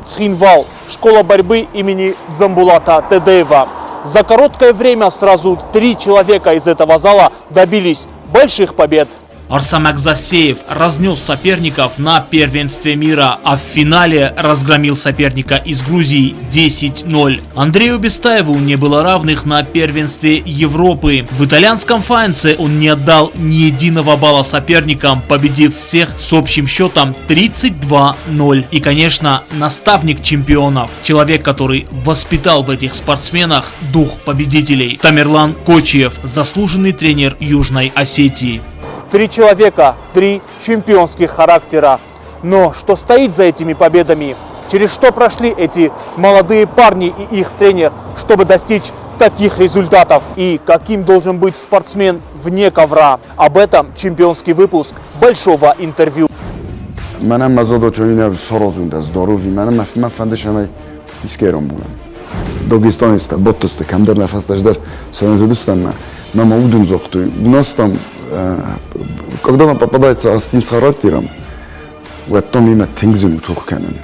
Цхинвал, школа борьбы имени Дзамбулата Тедеева. За короткое время сразу три человека из этого зала добились больших побед. Арсамак Засеев разнес соперников на первенстве мира, а в финале разгромил соперника из Грузии 10-0. Андрею Бестаеву не было равных на первенстве Европы. В итальянском Фаенце он не отдал ни единого балла соперникам, победив всех с общим счетом 32-0. И, конечно, наставник чемпионов, человек, который воспитал в этих спортсменах дух победителей. Тамерлан Кочиев, заслуженный тренер Южной Осетии. Три человека, три чемпионских характера. Но что стоит за этими победами? Через что прошли эти молодые парни и их тренер, чтобы достичь таких результатов? И каким должен быть спортсмен вне ковра? Об этом чемпионский выпуск большого интервью. Манам мазодочоина сорозунда здоровье, манам мафандешамай искером бугам. Дагестаниста, боттоста, камдар нафастаждар, союзадыстан нам аудум зохту. У нас там, когда она попадается астин с характером, уӕд там имя тынг зын у тох кӕнын.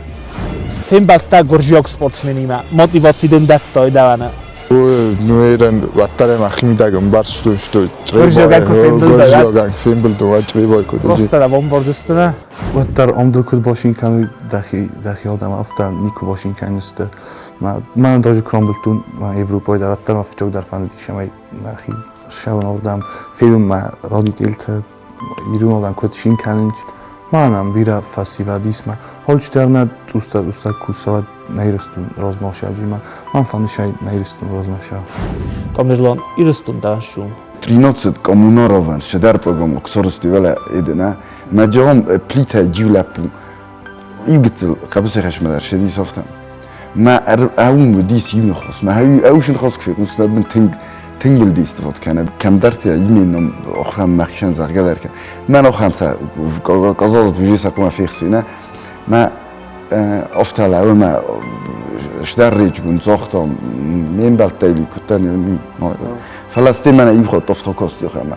Фембӕлдтӕ гуырдзиаг спортсменимӕ, мотиваци дын дӕттой дӕуӕн? Нуэрен уӕддӕр мӕхимидӕг ӕмбӕрстон, что Гуырдзиагӕн куы фембылд, Гуырдзиагӕн фембылд, уӕд Чъребайы куыд уыди. Просто бомбардзысты. Уӕддӕр ам дыл куыд башин кӕной дӕхи, дӕхи адӕм, афтӕ никуы башин кӕндзысты. Мӕнӕн даже куы рамбылдтон мӕ Европӕйы дӕр, уӕддӕр мӕ фыццаг дӕр фӕндыдис, ӕмӕ нӕхи ссӕуын ардӕм, фенын мӕ родительты, ирон адӕм куыд цин кӕнынц. Мӕнӕн бирӕ фӕсивӕд ис мӕ алчидӕр нӕ цъустӕ-цъустӕ куы цӕуӕд нӕ Ирыстон размӕ саджимӕ. Мӕн фӕнды нӕ Ирыстон размӕ ша. Тамерлан, Ирыстон дӕ сум. 13 Коммунаровӕн шедӕр программа ксорысты веле эдена. Мӕ плитӕй иу лӕппу иу гыццыл хъӕбысӕйхӕсмӕ дӕр ссыдис афтӕ. Мӕ ӕуым уыдис иу ныхас. Мӕ ӕусы ныхас куы фехъусын, уӕд мын тынг тынг мыл действовать кӕны. Кӕмдӕрты именно охӕм мӕхицӕн зӕгъгӕ дӕр кӕны. Мӕн охӕм сӕ казалось бы, уже сӕ фехсуй, Мӕ афтӕ лӕууы мӕ сдӕр речгун загъта, ме мбӕлттӕй куыддӕр фӕлӕ стӕй мӕнӕ иу хатт афтӕ касти ӕмӕ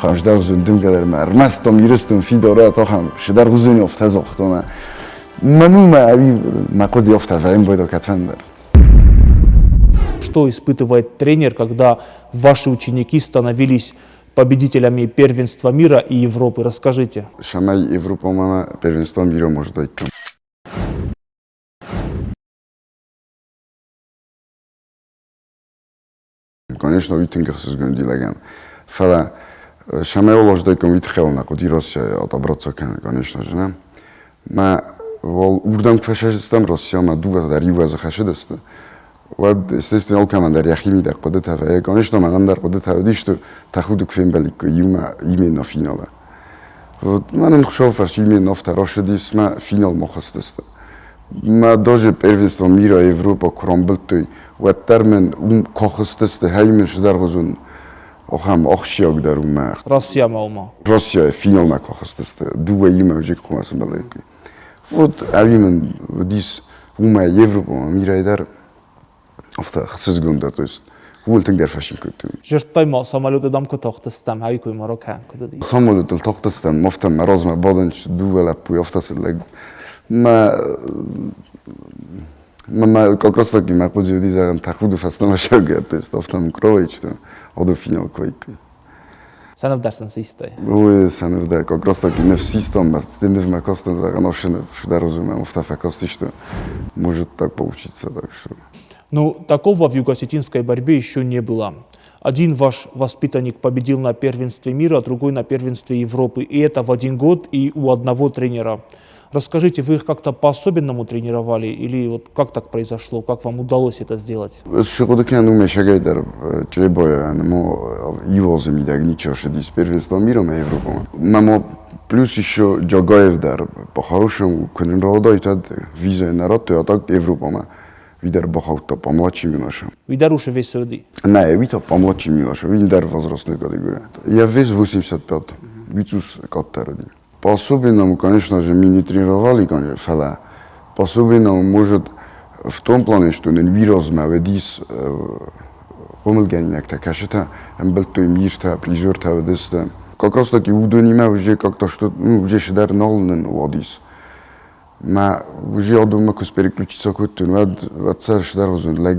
хӕмсдӕргъуызон дымгӕ дӕр мӕ ӕрмӕст там Ирыстон фидарӕт ахӕм сидӕргъуызон афтӕ загъта. Мӕн у мӕ ӕви мӕ хъуыды афтӕ фӕембойдо кӕдфӕндӕр. Что испытывает тренер, когда ваши ученики становились победителями первенства мира и Европы? Расскажите. Шамай Европа мама первенство мира может дать. Конечно, уый тынг ӕхсызгон лӕгӕн. Фӕлӕ шамай олаждайком уый тыххӕй нӕ хъуыди Россияйы отобраться кӕнын, конечно же, нӕ. Мӕ уал урдӕм куы фӕсӕстӕм Россиямӕ дыууӕ дӕр иу азы хӕсыдысты, уӕд, естественно, алкӕмӕн дӕр йӕхимидӕг хъуыдытӕ вӕййы. Конечно, мӕнӕн дӕр хъуыдытӕ уыдис, что тӕхуды куы фембӕликкой иумӕ именно финалы. Вот мӕнӕн Хуыцауы фӕрцы именно афтӕ рацыдис, мӕ финалмӕ хызтысты. Мӕ даже первенство мира Европа куы рамбылдтой, уӕддӕр мын уым куы хызтысты, хай мын сдӕргъуызон ахӕм ахсджиагдӕр у мӕ. Россиямӕ уымӕ? Россияйы финалмӕ куы хызтысты, дыууӕ имӕ уыджы хъуамӕ сӕмбӕликкой. Вот ӕви мын уыдис уымӕ Европӕмӕ мирӕй дӕр афтӕ ӕхсызгондӕр, то есть ууыл тынгдӕр фӕцин кодтой. Зырдтай ма, самолеты дам куы тахтыстӕм, ӕви куы ма ракӕн, куыд уыди? Самолетыл тахтыстӕм, афтӕ мӕ размӕ бадын дыууӕ лӕппуйы афтӕ цыд лӕг. Мӕ мӕ как раз таки мӕ хъуыды уыди, зӕгъын, тӕхуды фӕстӕмӕ сӕгӕ, то есть афтӕ мын кровь, что аду финал койкой. Сӕнӕвдӕр сын систай? Ой, сӕнӕвдӕр, как раз таки не систам, стендев костен зӕгъын, ошыны фидар афтӕ фӕкасти, что может так получиться, так что. Ну, такого в юго-осетинской борьбе еще не было. Один ваш воспитанник победил на первенстве мира, другой на первенстве Европы. И это в один год и у одного тренера. Расскажите, вы их как-то по-особенному тренировали или вот как так произошло, как вам удалось это сделать? Ӕз цы хъуыды кӕнын, уымӕй сагӕй дӕр Чъребайӕн ӕмӕ иу азы мидӕг ничи ссыдис первенство мира ӕмӕ Европӕмӕ. Мӕ плюс еще Джагаев дӕр по-хорошему куы нын рауадаид, уӕд визӕ нӕ радтой, а так Европӕмӕ уый дӕр бахаудта помладше юноша. Уый дӕр усы весы уыди? Нӕ, уый та помладше юноша, уый дӕр возрастной категория. Я вес 85, уый цъус къаддӕр уыди. По-особенному, конечно же, мы не тренировали, фӕлӕ по-особенному, может, в том плане, что нын уый размӕ уыдис хъомылгӕнинӕгтӕ, кӕсытӕ ӕмбӕлдтой миртӕ, призертӕ уыдысты. Как раз таки уыдонимӕ уже как-то что, ну, уже дӕр нал нын уадис. Мӕ уже адонмӕ куы спереключиться кодтон, уӕд уӕдцӕр сдӕргъуызон лӕг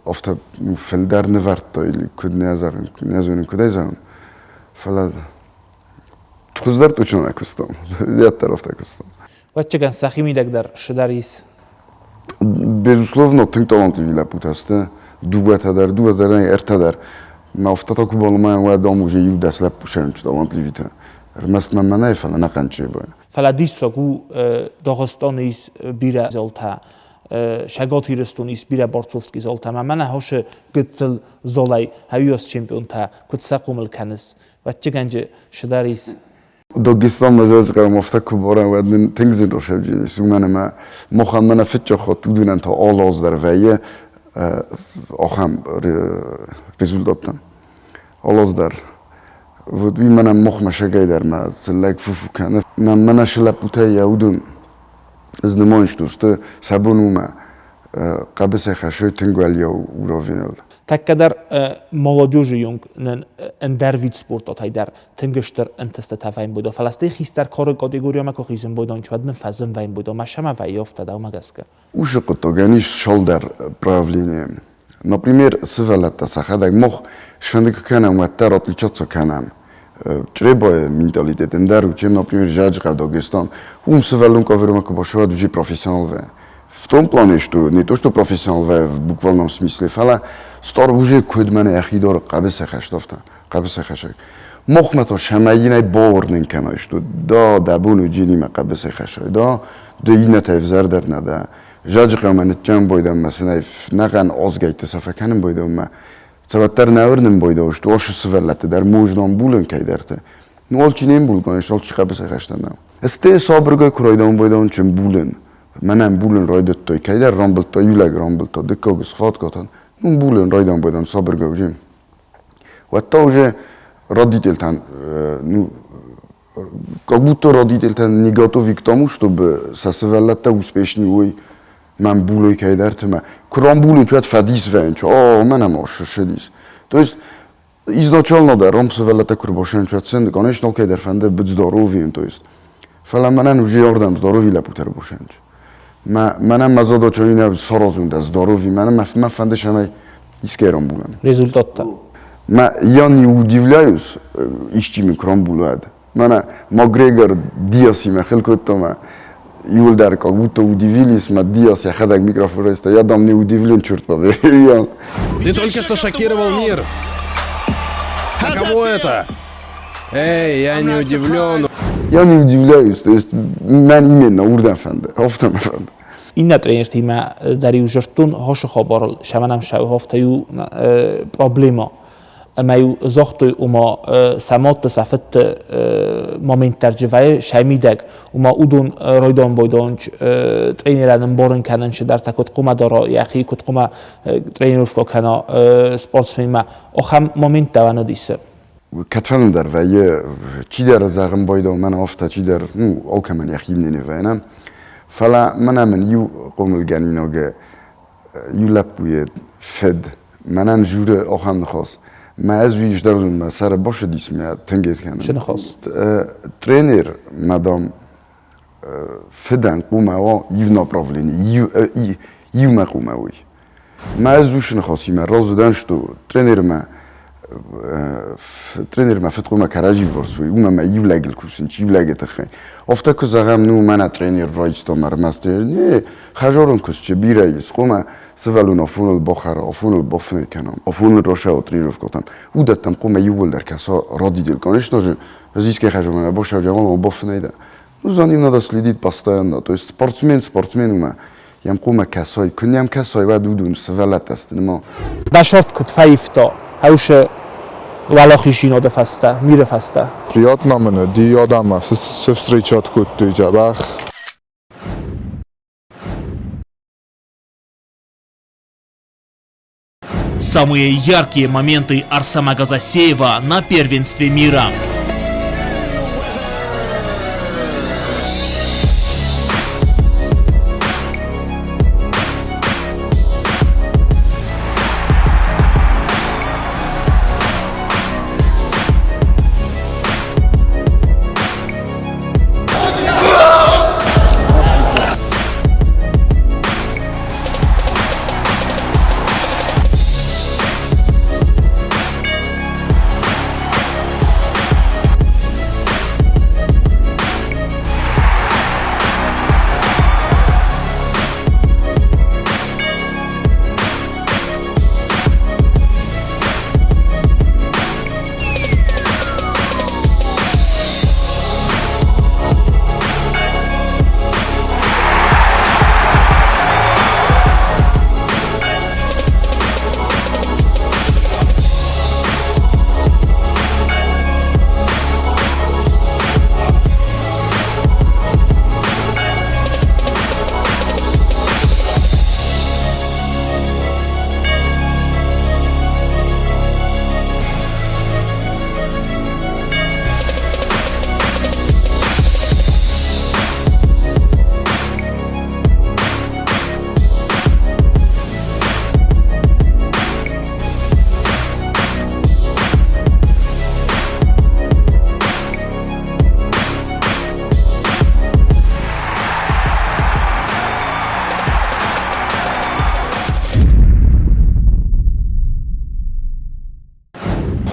афтӕ фылдӕр нывӕрдта или куыд нӕ зӕгъын, нӕ зонын, куыд ӕй зӕгъын. Фӕлӕ хуыздӕр точно нӕ куыстам, дӕр афтӕ куыстам. Ӕвӕццӕгӕн, сӕхимидӕг дӕр сыдӕр ис. Безусловно, тынг талантливый лӕппутӕ сты. Дыууӕтӕ дӕр, дыууӕ дӕр, ӕртӕ дӕр. Мӕ афтӕ та куы балымайӕм, уӕд ам уже иу дӕс лӕппу сӕнчы талантливитӕ. Ӕрмӕст мӕ мӕнӕй, фӕлӕ ӕнӕхъӕн Чъебойӕ. Фӕлӕ диссаг у, Дагъистаны ис бирӕ залтӕ, Цӕгат Ирыстоны ис бирӕ борцовский залтӕ, ӕмӕ мӕнӕ хосы гыццыл залӕй ӕвиос чемпионтӕ куыд сӕ хъомыл кӕныс? Ӕвӕццӕгӕн сыдӕр ис. Дагестанмӕ зӕгъӕм, афтӕ куы барӕм, уӕд нын тынг зын росӕвджын ис, уымӕн ӕмӕ махӕн мӕнӕ фыццаг хатт уыдонӕн та алы аз дӕр вӕййы ахӕм результаттӕ. Алы аз дӕр. Вот уый мӕнӕ махмӕ сагӕй дӕр мӕ лӕг фу-фу кӕны. Мӕнӕ сы лӕппутӕй йӕ уыдон ӕз нымайын, что сты сӕ бон у мӕ хъӕбысӕй хӕссой тынг уӕлиау уровеныл. Тӕккӕ дӕр молодежи йонг нын ӕндӕр вид спортотӕй дӕр тынг стыр ӕнтыстытӕ вӕййын бодо, фӕлӕ стӕй хистӕр кары категориямӕ куы хизын бодон, уӕд нын фӕзын вӕййын бодо, ма сӕмӕ вӕййы афтӕ дӕумӕ гӕсгӕ. Уыцы хъуыддагӕн ис цалдӕр правления. Например, сывӕллӕттӕ сӕхӕдӕг мах сфӕнды куы кӕнӕм, уӕддӕр отличаться кӕнӕм. Чъребайы менталитет ӕндӕр у, чем, например, Зӕджыхъӕу, Дагестан. Уым сывӕллон кавермӕ куы бацӕуа, уже профессионал вӕййы. В том плане, что не то, что профессионал вӕййы в буквальном смысле, фӕлӕ стар уже куыд мӕнӕ йӕхи дары хъӕбысӕй афтӕ, хъӕбысӕйхӕцӕг. Махмӕ та сӕмӕ бауырнын кӕной, что да, дӕ бон у джинимӕ хъӕбысӕй хӕссай, да, ды иннӕтӕй ӕвзӕрдӕр нӕ дӕ. Зӕджыхъӕумӕ ныццӕуын бойдонмӕ сын ӕй нӕхъӕн озгӕйтты сӕ фӕкӕнын бойдонмӕ. Цӕвӕддӕр нӕ уырнын бойдон, что осы сывӕллӕтты дӕр можно амбулын кӕйдӕрты. Ну, алчи не мбулгон, алчи хъӕбысӕй хӕстӕн нӕу. Сте сабыргай куы райдам бойдон, чем булын. Мӕнӕн булын райдыдтой, кӕйдӕр рамбылдта, иу лӕг рамбылдта, дыккаг схваткатан. Ну, булын райдам бойдон сабыргай уже. Уӕд та уже родительтӕн, ну, как будто родительтӕ не готовы к тому, чтобы сӕ сывӕллӕттӕ успешней уой, мӕн булой кӕйдӕрты мӕ. Куы рамбулын, уӕд фӕдис вӕййынц, о, мӕнӕ ма ссыдис. То есть изначально дӕр ам сывӕллӕттӕ куы рбасӕнц, уӕд сын, конечно, алкӕйдӕр фӕнды быть здоровьем, то есть. Фӕлӕ мӕнӕн уже ардӕм здоровье лӕппутӕ рбасӕнц. Мӕнӕн мӕ задача не саразун дӕ здоровье, мӕнӕн мӕ фӕнды, цӕмӕй искӕй рамбулӕн. Результаттӕ. Мӕ я не удивляюсь, исчи мын куы рамбулӕд. Мӕнӕ Макгрегор Диасимӕ хыл кодта мӕ иуылдӕр как будто удивились, мӕ Диас йӕхӕдӕг микрофон райста. Я дам не удивлен, черт побери. Ты только что шокировал мир. Каково это? Эй, я не удивлен. Я не удивляюсь, то есть мӕн именно уырдӕм фӕнды, афтӕ мӕ фӕнды. Иннӕ тренертимӕ дӕр-иу зӕрдтон хосы хабарыл, сӕмӕн сӕ иу проблема. Ӕмӕ-иу загътой, ома сӕ мадты, сӕ фыдты момент дӕр вӕййы сӕ мидӕг, ома уыдон райдон-байдон тренерӕн ӕмбарын кӕнын чидӕртӕ куыд хъуамӕ дара йӕхи, куыд хъуамӕ тренировкӕ кӕна спортсменмӕ. Ахӕм моменттӕ уӕ уыдис? Кӕдфӕндӕр вӕййы, чидӕр зӕгъын байдау, мӕн афтӕ, чидӕр, ну, алкӕмӕн йӕхи мнение вӕййы, фӕлӕ мӕнӕ мын иу хъомылгӕнинаг иу лӕппуйы фыд мӕнӕн журы ахӕм ныхас. Мӕ ӕз уый сдӕрдын мӕ сӕры басыдис, мӕ тынг кӕнын. Цы ныхас? Тренер, мадам, фыдӕн хъуамӕ уа иу направление, иумӕ хъуамӕ уой. Мӕ ӕз уыцы ныхасимӕ разы дӕн, что тренермӕ тренермӕ фыд хъуамӕ кӕрӕдзи вварс уой, уымӕ мӕ иу лӕгыл кусын, иу лӕгы тыххӕй. Афтӕ куы зӕгъӕм, ну, мӕнӕ тренер райстам ӕрмӕст, не, хӕзорон куыст бирӕ ис, хъуамӕ сывӕллон афоныл бахӕра, афоныл бафынӕй кӕна, афоныл расӕуа тренировкӕтӕм. Уыдӕттӕм хъуамӕ иууылдӕр кӕса родитель. Конечно же, ӕз искӕй хӕзормӕ башӕуджа, бафынӕй дӕ. Ну, за ним надо следить постоянно. То есть спортсмен спортсмен уымӕ йӕм хъуамӕ кӕсой. Куы нӕм кӕсой, уӕд уыдон сывӕллӕттӕ сты нымӕ. Дӕ куыд фӕивта хӕусы уӕлахиздзинады фӕстӕ, миры фӕстӕ? Приятно мын уыди адӕммӕ встречать кодтой дзӕбӕх. Самые яркие моменты Арсама Газасеева на первенстве мира.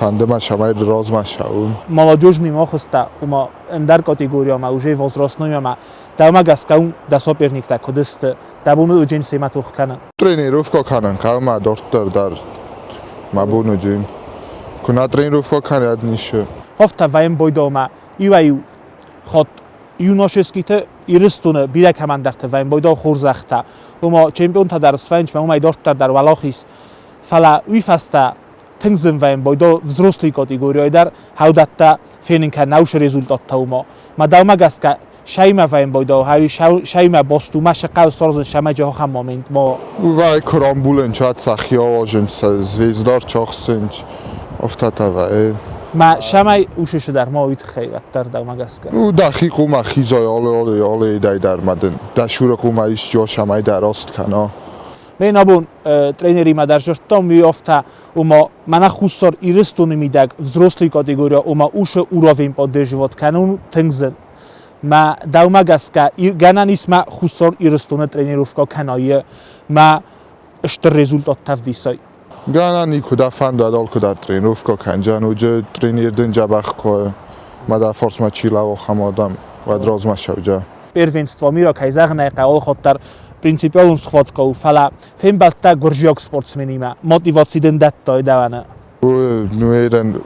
Фӕнды мӕ цӕмӕй размӕ цӕуын. Молодежный мохуста, ума ӕндӕр категорияма, уже возрастноймӕ, дӕумӕ гӕсгӕ дӕ соперниктӕ куыд сты, дӕ бон уыди семӕ тох кӕнын? Тренировка кӕнын хъӕуы мӕ дарддӕр дӕр. Мӕ бон уыди. Куы нӕ тренировка кӕнӕд ницы. Афтӕ вӕййын бойдомӕ иуӕй-иу хатт юношескийты Ирыстоны бирӕ кӕмӕндӕрты вӕййын бойдо хорзӕхтӕ. Ома чемпионтӕ дӕр свӕййынц, уымӕй дарддӕр дӕр уӕлахиз. Фӕлӕ уый фӕстӕ тынг зын вӕййын бойдо взрослый категорийы дӕр хӕудӕттӕ фенын кӕн наушы результаттӕ уымӕ. Мӕ дӕумӕ гӕсгӕ сӕимӕ вӕййын бойдо, ӕви сӕимӕ баст у, мӕ сы хъӕуы саразын сӕмӕджы ахӕм момент ма. Вай куы рамбулын чат сӕхи звездар чахсынч, афтӕтӕ вӕййы. Мӕ сӕмӕй усысы дӕр ма уый тыххӕй уӕддӕр дӕумӕ гӕсгӕ. Ну, дӕхи къумӕ хизай алы алы алы едӕй дӕр ма дын дӕ суры къумӕ исчи сӕмӕй дӕр раст кӕна. Мен абон тренеримӕ дӕр зӕрдтам, уый афтӕ, ома мӕнӕ Хуссар Ирыстоны мидӕг взрослый категория, ома усы уровень поддерживать кӕнын тынг зын. Мӕ дӕумӕ гӕсгӕ гӕнӕн ис мӕ Хуссар Ирыстоны тренировкӕ кӕнай, мӕ стыр результаттӕ вдисай. Гӕнӕн никуы дӕ фӕндад алкуыдӕр тренировкӕ кӕндзӕн, уыджы тренер дын дзӕбӕх куы мӕ дӕ фарсмӕ чи лӕууы, ахӕм адӕм, уӕд размӕ цӕудзӕ. Первенство мира, кӕй зӕгъын ӕй хъӕуы, алыхатт дӕр принципиалон схватка у, фӕлӕ фембӕлдтӕ гуырдзиаг спортсменимӕ, мотиваци дын дӕттай дӕуӕн? Ну,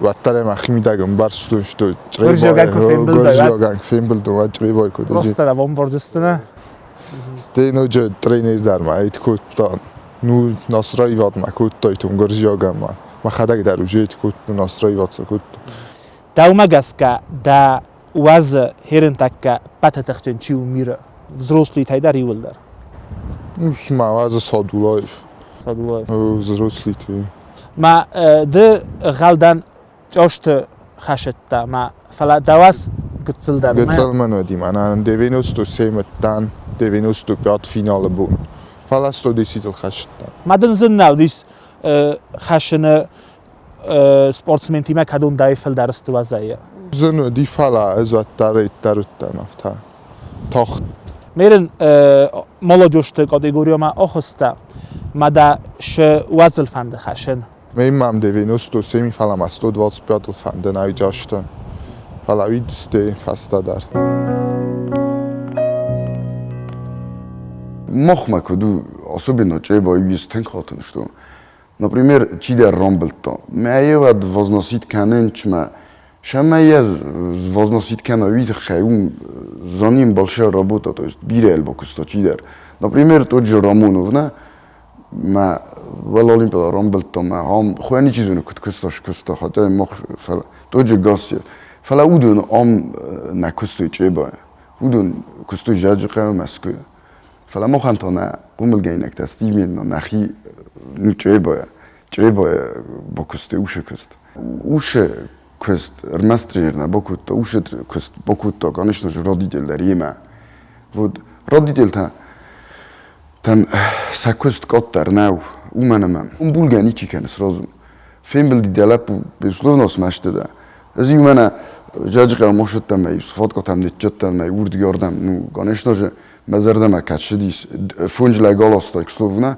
уӕддӕр мӕхимидӕг ӕмбӕрстон, что Гуырдзиагӕн куы фембылдай, Гуырдзиагӕн куы фембылдон, уӕд чъребой куыд уыди. Просто бомбардзыстынӕ. Стӕй ноджы тренер дӕр ма ӕйт кодта. Ну, настраивать мӕ кодтой тум гуырдзиагӕн ма. Мӕхӕдӕг дӕр уже кодтон, настраиваться кодтон. Дӕумӕ гӕсгӕ дӕ уӕзы херынтӕккӕ ппӕты тыхджын чи у миры? Взрослыйтӕй дӕр иуылдӕр. Ну, ма уӕзы Садулаев. Садулаев. Взрослыйты. Ма ды гъӕлдӕн цъосты хӕсыдтӕ, ма фӕлӕ дӕуӕс гыццыл дӕр. Гыццыл мын уыди, мӕнӕ 97 дӕн, 95 финалы бон. Фӕлӕ 110-ыл хӕсыдтӕн. Ма дын зын нӕ уыдис хӕссыны спортсментимӕ кӕдон дӕй фылдӕр сты уӕзӕйы? Зын уыди, фӕлӕ ӕз уӕддӕр ӕддӕр уыдтӕн афтӕ. Тох. Мерин молодежты категориямӕ охуста, ма дӕ шы уӕзыл фӕнды хӕссын? Мӕм 97, фӕлӕ ма 125-ыл фӕнды нӕй Фӕлӕ уыдысты фӕстӕдӕр. Махмӕ куыд у, особенно Чъеба ис тынг хатын, что, например, чидӕр рамбылдта. Мӕ аивад возносить кӕнын, чмӕ Сӕмӕ йӕ возносить кӕна, уый тыххӕй уым за ним большая работа, то есть бирӕ бакуыста чидӕр. Например, тот же Рамонов, нӕ, мӕ уӕл Олимпиада рамбылдта мӕ ам хуӕ ничи зоны, куыд куыста, скуыста, хотя мах фӕлӕ тот же Гассиев. Фӕлӕ уыдон ам нӕ куыстой Чъебайы. Уыдон куыстой Зӕджыхъӕуы Мӕскуыйы. Фӕлӕ махӕн та нӕ хъомылгӕнинӕгтӕ Стивен нӕхи ну Чъебайы Чъребайы бакуыстой усы куыст. Усы куыст ӕрмӕст тренер нӕ бакодта, усы куыст бакодта, конечно же, родитель дӕр йемӕ. Вот родительтӕ тӕн сӕ куыст къаддӕр нӕу, уымӕн ӕмӕ ӕмбулгӕ ничи кӕны сразу. Фембылди дӕ лӕппу, безусловно, смӕсты дӕ. Ӕз иу мӕнӕ Зӕджыхъӕуы мошыдтӕн мӕ сфоткӕтӕм ныццыдтӕн мӕ уырдыгӕй ардӕм, ну, конечно же, мӕ зӕрдӕмӕ кӕд цыдис, фондз лӕг аластай, к слову, нӕ,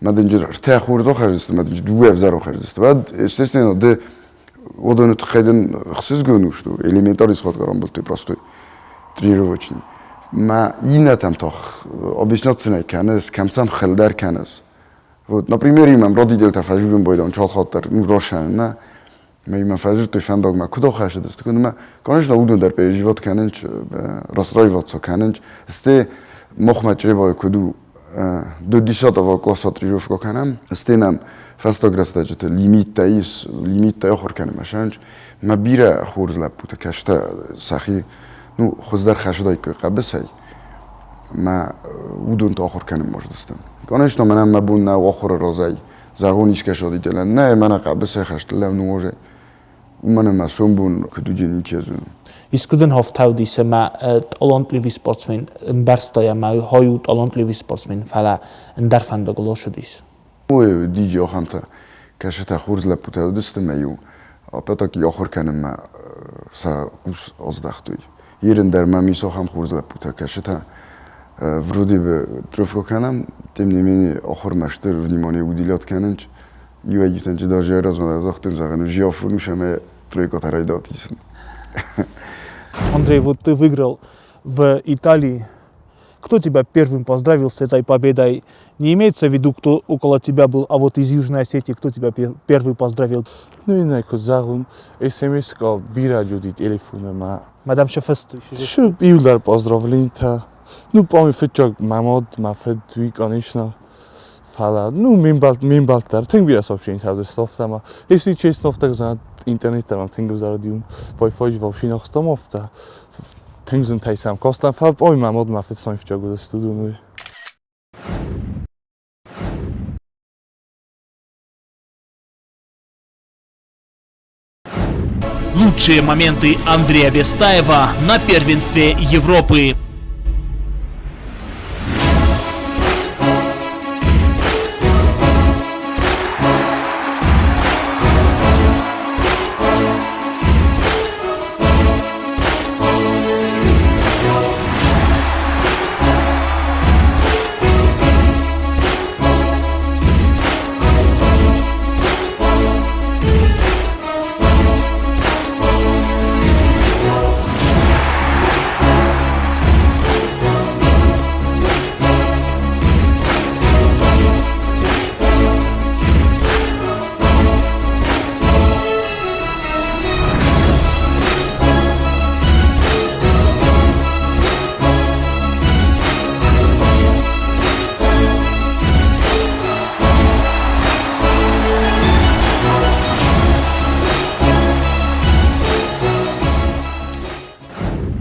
мӕ дынджыр ӕртӕ хорз ахӕрдзысты, мӕ дынджыр дыууӕ ӕвзӕр ахӕрдзысты. Уӕд, естественно, ды уыдоны тыххӕй дын ӕхсызгон у, что элементарный схватка рамбылдтой простой тренировочный. Мӕ иннӕтӕм та объяснять нӕ кӕныс, кӕм сӕм хӕлдӕр кӕныс. Вот, например, мӕм родительтӕ фӕжурын байдам чал хатт дӕр, ну, рошӕн, нӕ. Мӕ мӕ фӕдзырдтой фӕндагмӕ, куыд ахӕссыдысты, мӕ, конечно, уыдон дӕр переживать кӕнынц, расстраиваться кӕнынц. Стӕй махмӕ Чъребайы куыд у, до десятого класса тренировка кӕнӕм, стӕй нӕм фӕстаг рӕстӕджыты лимиттӕ ис, лимиттӕ ахуыр кӕнӕм ӕсӕнч. Мӕ бирӕ хорз лӕппутӕ кӕстӕ сӕхи, ну, хуыздӕр хӕсыдаиккой хъӕбысӕй. Мӕ уыдон та ахуыр кӕнын мождысты. Конечно, мӕнӕн мӕ бон нӕу ахуыры разӕй зӕгъон искӕсодителӕн, нӕ, мӕнӕ хъӕбысӕй хӕсты лӕу уымӕн ӕмӕ сомбон куыд уыди, ничи зоны. Искуы дын хофтаудис ӕмӕ талантливый спортсмен ӕмбӕрста ӕмӕ хой у талантливый спортсмен, фӕлӕ ӕндӕр фӕндагыл ошыдис? Ой, диджи ахӕмтӕ кӕсытӕ хорз лӕппутӕ уыдысты мӕ-иу опять-таки ахуыр кӕнынмӕ сӕ хъус аздӕхтой. Ерын дӕр мӕм ис ахӕм хорз лӕппутӕ, кӕсытӕ вроде бы тренировка кӕнӕм, тем не менее ахуырмӕ стыр внимание уделять кӕнынц. Иуӕй-иутӕн даже размӕ дӕр загътон, зӕгъын, уже афон у ӕмӕ тройкӕтӕ райдат исын. Андрей, вот ты выиграл в Италии. Кто тебя первым поздравил с этой победой? Не имеется в виду, кто около тебя был, а вот из Южной Осетии, кто тебя первый поздравил? Ну, иннӕ куыд зӕгъон, смс-ка бирӕ уыди телефоны мӕ. Мадам Шефест. Шы иудар поздравления. Ну, помню, фыццаг мӕ мад, мӕ фыд, уый, конечно. Фӕлӕ, ну, ме мбӕлттӕ дӕр тынг бирӕ сообщенийтӕ уыдысты афтӕ ӕмӕ, если честно, афтӕ зӕгъӕд, интернет дӕр мӕм тынг ӕвзӕр уыди, Wi-Fi вообще не хстам афтӕ. Тынг зынтӕй сӕм кастӕн, фӕлӕ, ой, мӕ мад, мӕ фыд сӕм фыццаг уыдысты, уыдон уый. Лучшие моменты Андрея Бестаева на первенстве Европы.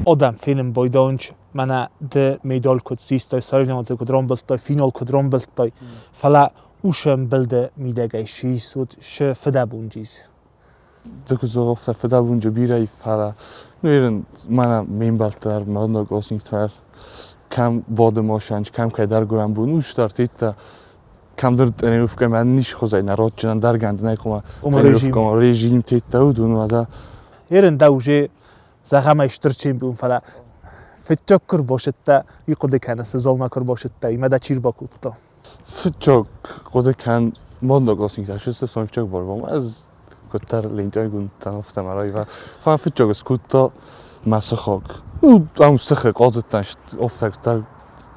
Адӕм фенын байдайынц, мӕнӕ ды медаль куыд систай, соревнованиты куыд рамбылдтай, финал куыд рамбылдтай, фӕлӕ уыцы ӕмбылды мидӕгӕй сисут шы фыдӕбонджис. Ды куыд зӕгъ, афтӕ фыдӕбонджы бирӕ и, фӕлӕ ну ерын мӕнӕ ме мбӕлттӕ дӕр, мӕ одноклассниктӕ дӕр кӕм бады машинӕ, кӕм кӕйдӕр гуырӕн бон, уый стартедта кӕмдӕр тренировкӕмӕ нисхуызӕй народджын ӕндӕргӕнд нӕй хъуамӕ тренировкӕмӕ режим тедта уыдон уӕдӕ. Ерын дӕ уже зӕгъӕм стыр чемпион, фӕлӕ фыццаг куы рбасыдтӕ, уый хъуыды кӕныс, залмӕ куы рбасыдтӕ, имӕ дӕ чи рбакодта? Фыццаг хъуыды кӕн одноклассниктӕ сыстӕм фыццаг борбом. Ӕз куыддӕр лентяйгун афтӕ ма райва. Фӕлӕ фыццаг скодта мӕ сыхаг. Ну, ам сыхы къадзыдтӕн офтӕг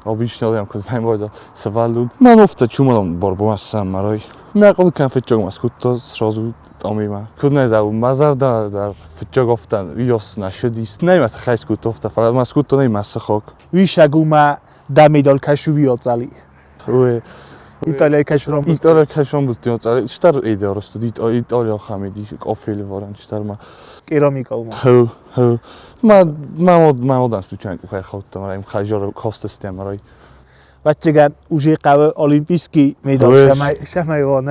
обычно адӕм куыд фӕмбӕлда сывӕллон. Мӕн офтӕ чумалон борбом ӕссӕн марай. Мӕ хъуыды кӕн фыццаг ма скодта сразу тъамимӕ. Куыд нӕ зӕгъ, мӕ зӕрдӕ дӕр фыццаг офтӕн уыйас нӕ сыдис. Нӕ мӕ тыххӕй скодта офтӕ, фӕлӕ ма скодта нӕ мӕ сыхаг. Уисаг у мӕ дӕ медаль кӕсуби оцали. Ой. Италияй кӕсром. Италия кӕсром бутти оцали. Стар идея ростуд Италия хамеди кофе воран стар ма. Керамика ума. Хо, хо. Ма ма ма одан случайно къухӕй хаудта мара им хажор костестем марай. Вӕццӕгӕн уже хъӕуы олимпийский медаль шамай вон,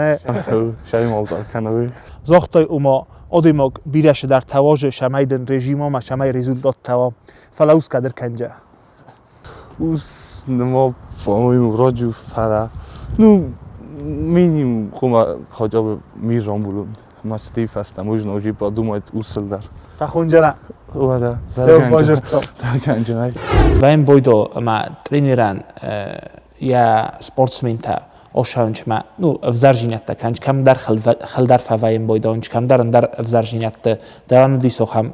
Хо, шай молдал канавы. Загътай ума адӕймаг бирӕ шыдӕр тӕвазы шамайдын режимама шамай результат тӕва. Фӕлӕ ус кадыр кӕнджа. Ус нема, по-моему, вроде фӕлӕ ну минимум хъуамӕ хотя бы мир рамбулын. Ма фӕстӕ можно уже подумать усыл дӕр. Фӕхонджара. Уӕдӕ. Сеу бажыртта. Дӕргӕнджынӕй. Вӕм бойдо ӕмӕ тренерӕн йӕ спортсментӕ ошаунчмӕ ну ӕвзӕрзинӕдтӕ кӕнч кӕмдӕр хӕлдӕр фӕвӕйын бойдонч кӕмдӕр ӕндӕр ӕвзӕрзинӕдты дӕр дис охӕм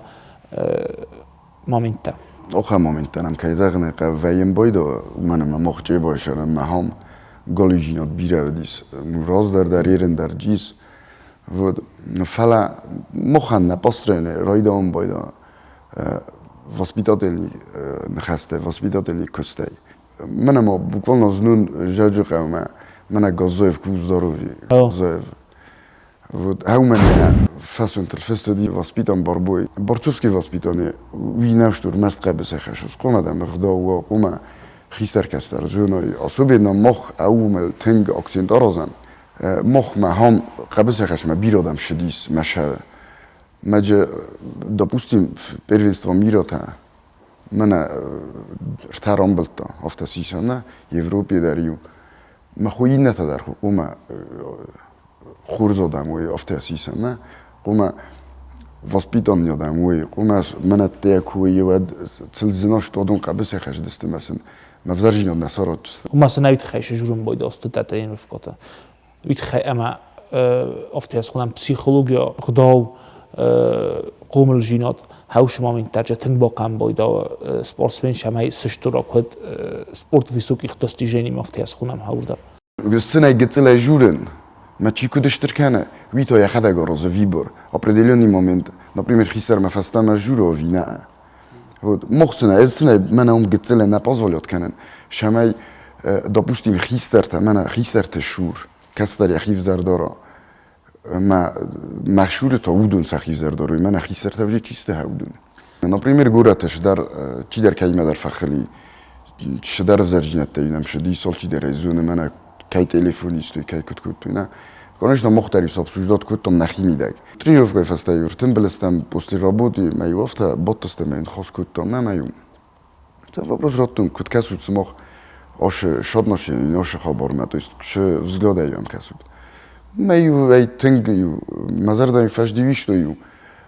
моменттӕ. Охӕм моменттӕ нӕм кӕй зӕгъын ӕй хъӕуы вӕййӕм бойдо, уымӕн ӕмӕ мохчъе байсӕрӕн мӕ хам галиудзинад бирӕ уыдис. Ну, раздӕр дӕр, ерын дӕр джис. Вот. Фӕлӕ мохӕн нӕ построены райдауын байда воспитательный ныхӕстӕй, воспитательный куыстӕй. Мӕнӕ ма буквально знон Зӕуджыхъӕумӕ мӕнӕ Газзоев ку здоровье. Газзоев. Вот, ӕумӕн фӕсунтыл фестади воспитан барбой. Борцовский воспитание уый нӕ стур маст хъӕбысӕй хӕссыс. Хъуамӕ дӕм ӕгъдау уа, хъуамӕ хистӕр кӕстӕр зоной. Особенно мах ӕумӕл тынг акцент аразӕм. Мах мӕ хам хъӕбысӕй хӕссынмӕ бирӕ адӕм ссыдис мӕ сӕ Мӕджы, допустим, первенство мира та мӕнӕ ртӕ рамбылдта афтӕ сисӕн Европе дӕр иу. Мӕ хо иннӕтӕ дӕр хъуамӕ хорз адӕм уой афтӕ сисӕн хъуамӕ воспитанный адӕм уой, хъуамӕ мӕнӕ куы уӕд цылдзынӕст уыдон хъӕбысӕй хӕсдысты мӕ сын мӕ взӕрзинад нӕ саратдзысты. Уымӕ сын ӕй тыххӕй сжурын бойдосты тренировкӕтӕ. Уый тыххӕй ӕмӕ Афтӕ схонӕм психология гъдау хъомылзинад хӕусы момент дӕр тынг бахъӕмбайда спортсмен сӕмӕй сыстура куыд спорт высоких достижений афтӕ схонӕм хӕуырдӕр. Гыццылӕй гыццылӕй журын, мӕ чи куыд стыр кӕны, уый та йӕхӕдӕг аразы выбор. Определенный момент, например, хистӕрмӕ фӕстӕмӕ журы ӕви нӕ. Вот, мохцынӕ, ӕз цынӕ мӕнӕ уым гыццылӕй нӕ позволят кӕнын, сӕмӕй, допустим, хистӕртӕ, мӕнӕ хистӕрты сур, кӕцыдӕр йӕхи взӕр дара. Мӕ мӕ шуры та уыдон сӕхи взӕр дарой, мӕнӕ хистӕртӕ уже чисто уыдон. Например, горӕты сыдӕр чидӕр кӕимӕдӕр фӕхыли, сыдӕр ӕвзӕрдзинӕдтӕ нӕм сыди, сол чидӕр ӕй зоны, мӕнӕ кӕй телефон истой, кӕй куыд кодтой, нӕ. Конечно, мах дӕр иу обсуждать кодтам нӕхимидӕг. Тренировкӕйы фӕстӕ иу ӕртымбыл стӕм после работы, мӕ иу афтӕ бадтыстӕм, мӕ ныхас кодтам, нӕ мӕ иу вопрос раттон, куыд кӕсут сымах ашы соотношение, нашы хабармӕ, то есть шы взглядӕй йӕм кӕсут. Мӕ иу ӕй тынг иу мӕ зӕрдӕйы фӕсдиуистой иу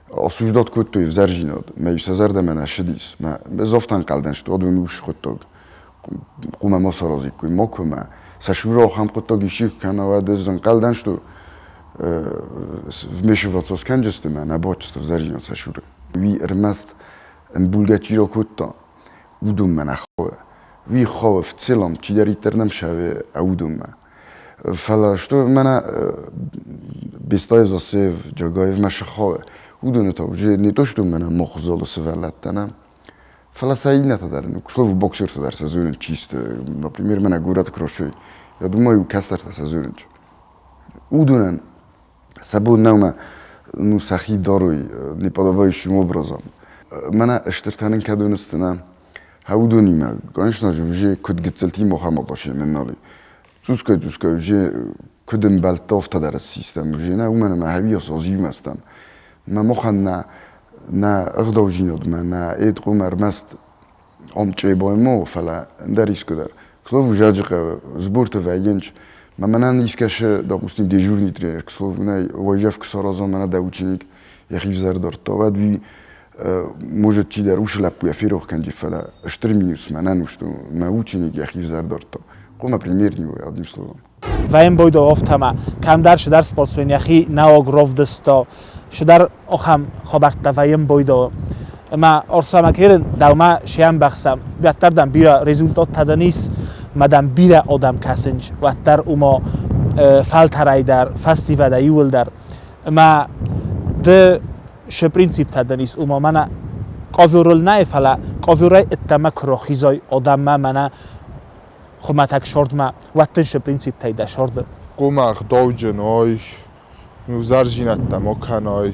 осуждать кодтой ӕвзӕрдзинад, мӕ иу сӕ зӕрдӕмӕ нӕ ссыдис. Мӕ ӕз афтӕ ӕнхъӕл дӕн, что уыдон ус хъуыддаг хъуамӕ ма саразиккой, макуы мӕ сӕ сура ахӕм хъуыддаг исчи куы кӕна, уӕд ӕз ӕнхъӕл дӕн, что вмешиваться скӕнджысты мӕ нӕ бадджысты ӕвзӕрдзинад сӕ суры. Уый ӕрмӕст ӕмбулгӕ чи ракодта, уыдонмӕ нӕ хауы. Уый хауы в целом, чидӕриддӕр нӕм сӕвы, уыдонмӕ. Фӕлӕ что мӕнӕ Бестаев, Засеев, Джагаевмӕ шы хауы, уыдоны та уже не то что мӕнӕ мохзолы сывӕллӕттӕ, нӕ, фӕлӕ сӕ иннӕтӕ дӕр, ну, к слову, боксертӕ дӕр сӕ зонынц чисто. Например, мӕнӕ горӕты кроссой, я думаю, кӕстӕртӕ сӕ зонынц. Уыдонӕн сӕ бон нӕу мӕ ну, сӕхи дарой неподобающим образом. Мӕнӕ стыртӕ нын кӕд уынысты, нӕ? Уыдонимӕ, конечно же, уже куыд гыццылтимӕ ахӕм отношение нал и. Цъусгай-цъусгай уже куыд ӕмбӕлттӕ, афтӕ дӕр ссистӕм уже нӕ, уымӕн ӕмӕ хӕбиас аз иумӕ стӕм. Мӕ махӕн нӕ нӕ ӕгъдаудзинадмӕ, нӕ эдкъум ӕрмӕст ам Чъебоймӕ, фӕлӕ ӕндӕр искуы дӕр. К слову, Зӕджыхъӕуы сборты вӕййынц. Мӕ мӕнӕн искӕсы, допустим, дежурный тренер, к слову, нӕй, уайдзӕф куы сараза, мӕнӕ дӕ ученик йӕхи взӕр дардта, уӕд уый может чидӕр уыцы лӕппуйӕ ферох кӕнди, фӕлӕ стыр минус мӕнӕн у, что мӕ ученик йӕхи взӕр дардта. Хъуамӕ пример не уой, одним словом. Ваембойдо офтама, кӕмдӕр сыдӕр спортсмен йӕхи нӕуӕг ровдыста, сыдӕр ахӕм хабӕрттӕ Ваембойдо. Ӕмӕ Арсӕмӕ керын дӕумӕ сӕмбӕхсӕм, уӕддӕр дӕм бирӕ результаттӕ дӕн ис, ма дӕм бирӕ адӕм кӕсынч, уӕддӕр уымӕ фӕлтӕрӕй дӕр, фӕстивӕдӕй иуылдӕр. Ӕмӕ ды шы принциптӕ дын ис, уымӕ мӕнӕ ковёрыл нӕй, фӕлӕ ковёрӕй ӕддӕмӕ куы рахизай адӕммӕ мӕнӕ хуымӕтӕг сордмӕ, уӕд дын шы принциптӕй дӕ сорды. Хъуамӕ ӕгъдауджын уай, ӕвзӕрдзинӕдтӕ ма кӕнай,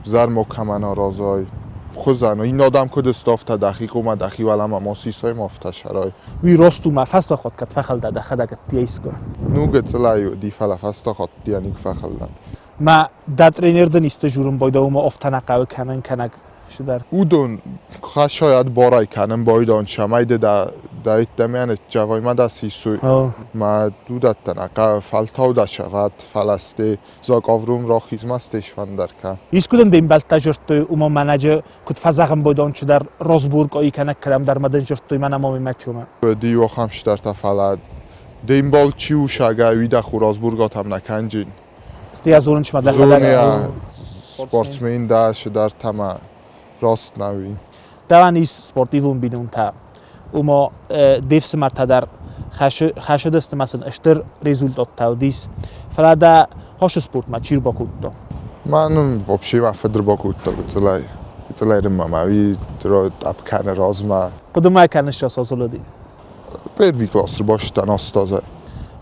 взӕр макӕмӕн аразай. Хуызӕн, иннӕ адӕм куыд сты, афтӕ дӕхи хъуамӕ дӕхи уӕлӕмӕ ма сисай, ма афтӕ сӕрай. Уый рост у мӕ фӕстаг кӕд фӕхӕлдӕ дӕхӕдӕг ӕддейӕ искуы? Ну, гыццылӕй уыди, фӕлӕ фӕстаг хатт никуы фӕхӕлдӕн. Мӕ дӕ тренер дын исты журын бойда уымӕ офтӕ нӕ хъӕуы кӕнын кӕнӕг сыдӕр. Уыдон хӕсайад барӕй кӕнын байдон, цӕмӕй ды дӕ дӕ ныццӕвай ма дӕ сисой. Мӕ уыдӕттӕ нӕ хъӕуы, фӕлтау дӕ сӕвӕд, фӕлӕ сте закъаврум рахизмӕ сте сфӕндӕр кӕ. Искуы дын де мбӕлттӕ жырдтой, уымӕ мӕнӕджы куыд фӕзӕгъын бойдон чидӕр Росбург ой кӕнӕ кӕдӕмдӕр мӕ дын жырдтой мӕнӕ момимӕ чумӕ. Ды ахӕм чидӕртӕ, фӕлӕ де мбал чи у сагӕ, уый дӕ Росбургатӕм нӕ кӕнджын. Стӕй зонынчмӕ дӕхӕдӕг. Спортсмен дӕ, сыдӕртӕ мӕ раст нӕ уый. Дӕуӕн ис спортивон бинонтӕ. Уымӕ де фсымӕртӕ дӕр хӕсыдысты ӕмӕ сын стыр результаттӕ уыдис. Фӕлӕ дӕ хосы спортмӕ чи рбакодта? Мӕн вообще мӕ фыд рбакодта гыццылӕй. Гыццылӕй рынмӕ мӕ уый тъӕпп кӕны размӕ. Хъуыды ма кӕныс Сосолоди? Первый класс рбастӕн астазӕ.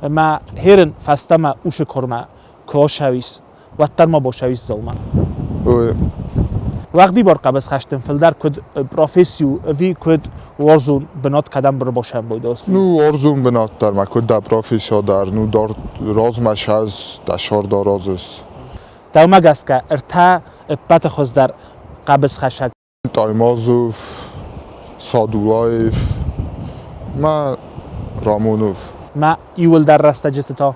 Ӕмӕ херын фӕстӕмӕ усы кормӕ куы осӕуис, уӕддӕр ма босӕуис дзылмӕ. Уӕгъдибар хъӕбысхӕстӕн фылдӕр куыд професси у ӕви куыд уарзон бынат кӕдӕм ӕрбасӕмбӕлдӕс? Ну, уарзон бынат дӕр ма куыд дӕ профессио дӕр, ну, размӕ сӕз, дӕ сӕр дӕр разыс. Дӕумӕ гӕсгӕ ӕртӕ ӕппӕты хуыздӕр хъӕбысхӕсӕг Таймазов, Садулаев мӕ Рамонов. Мӕ иуылдӕр рӕстӕджыты та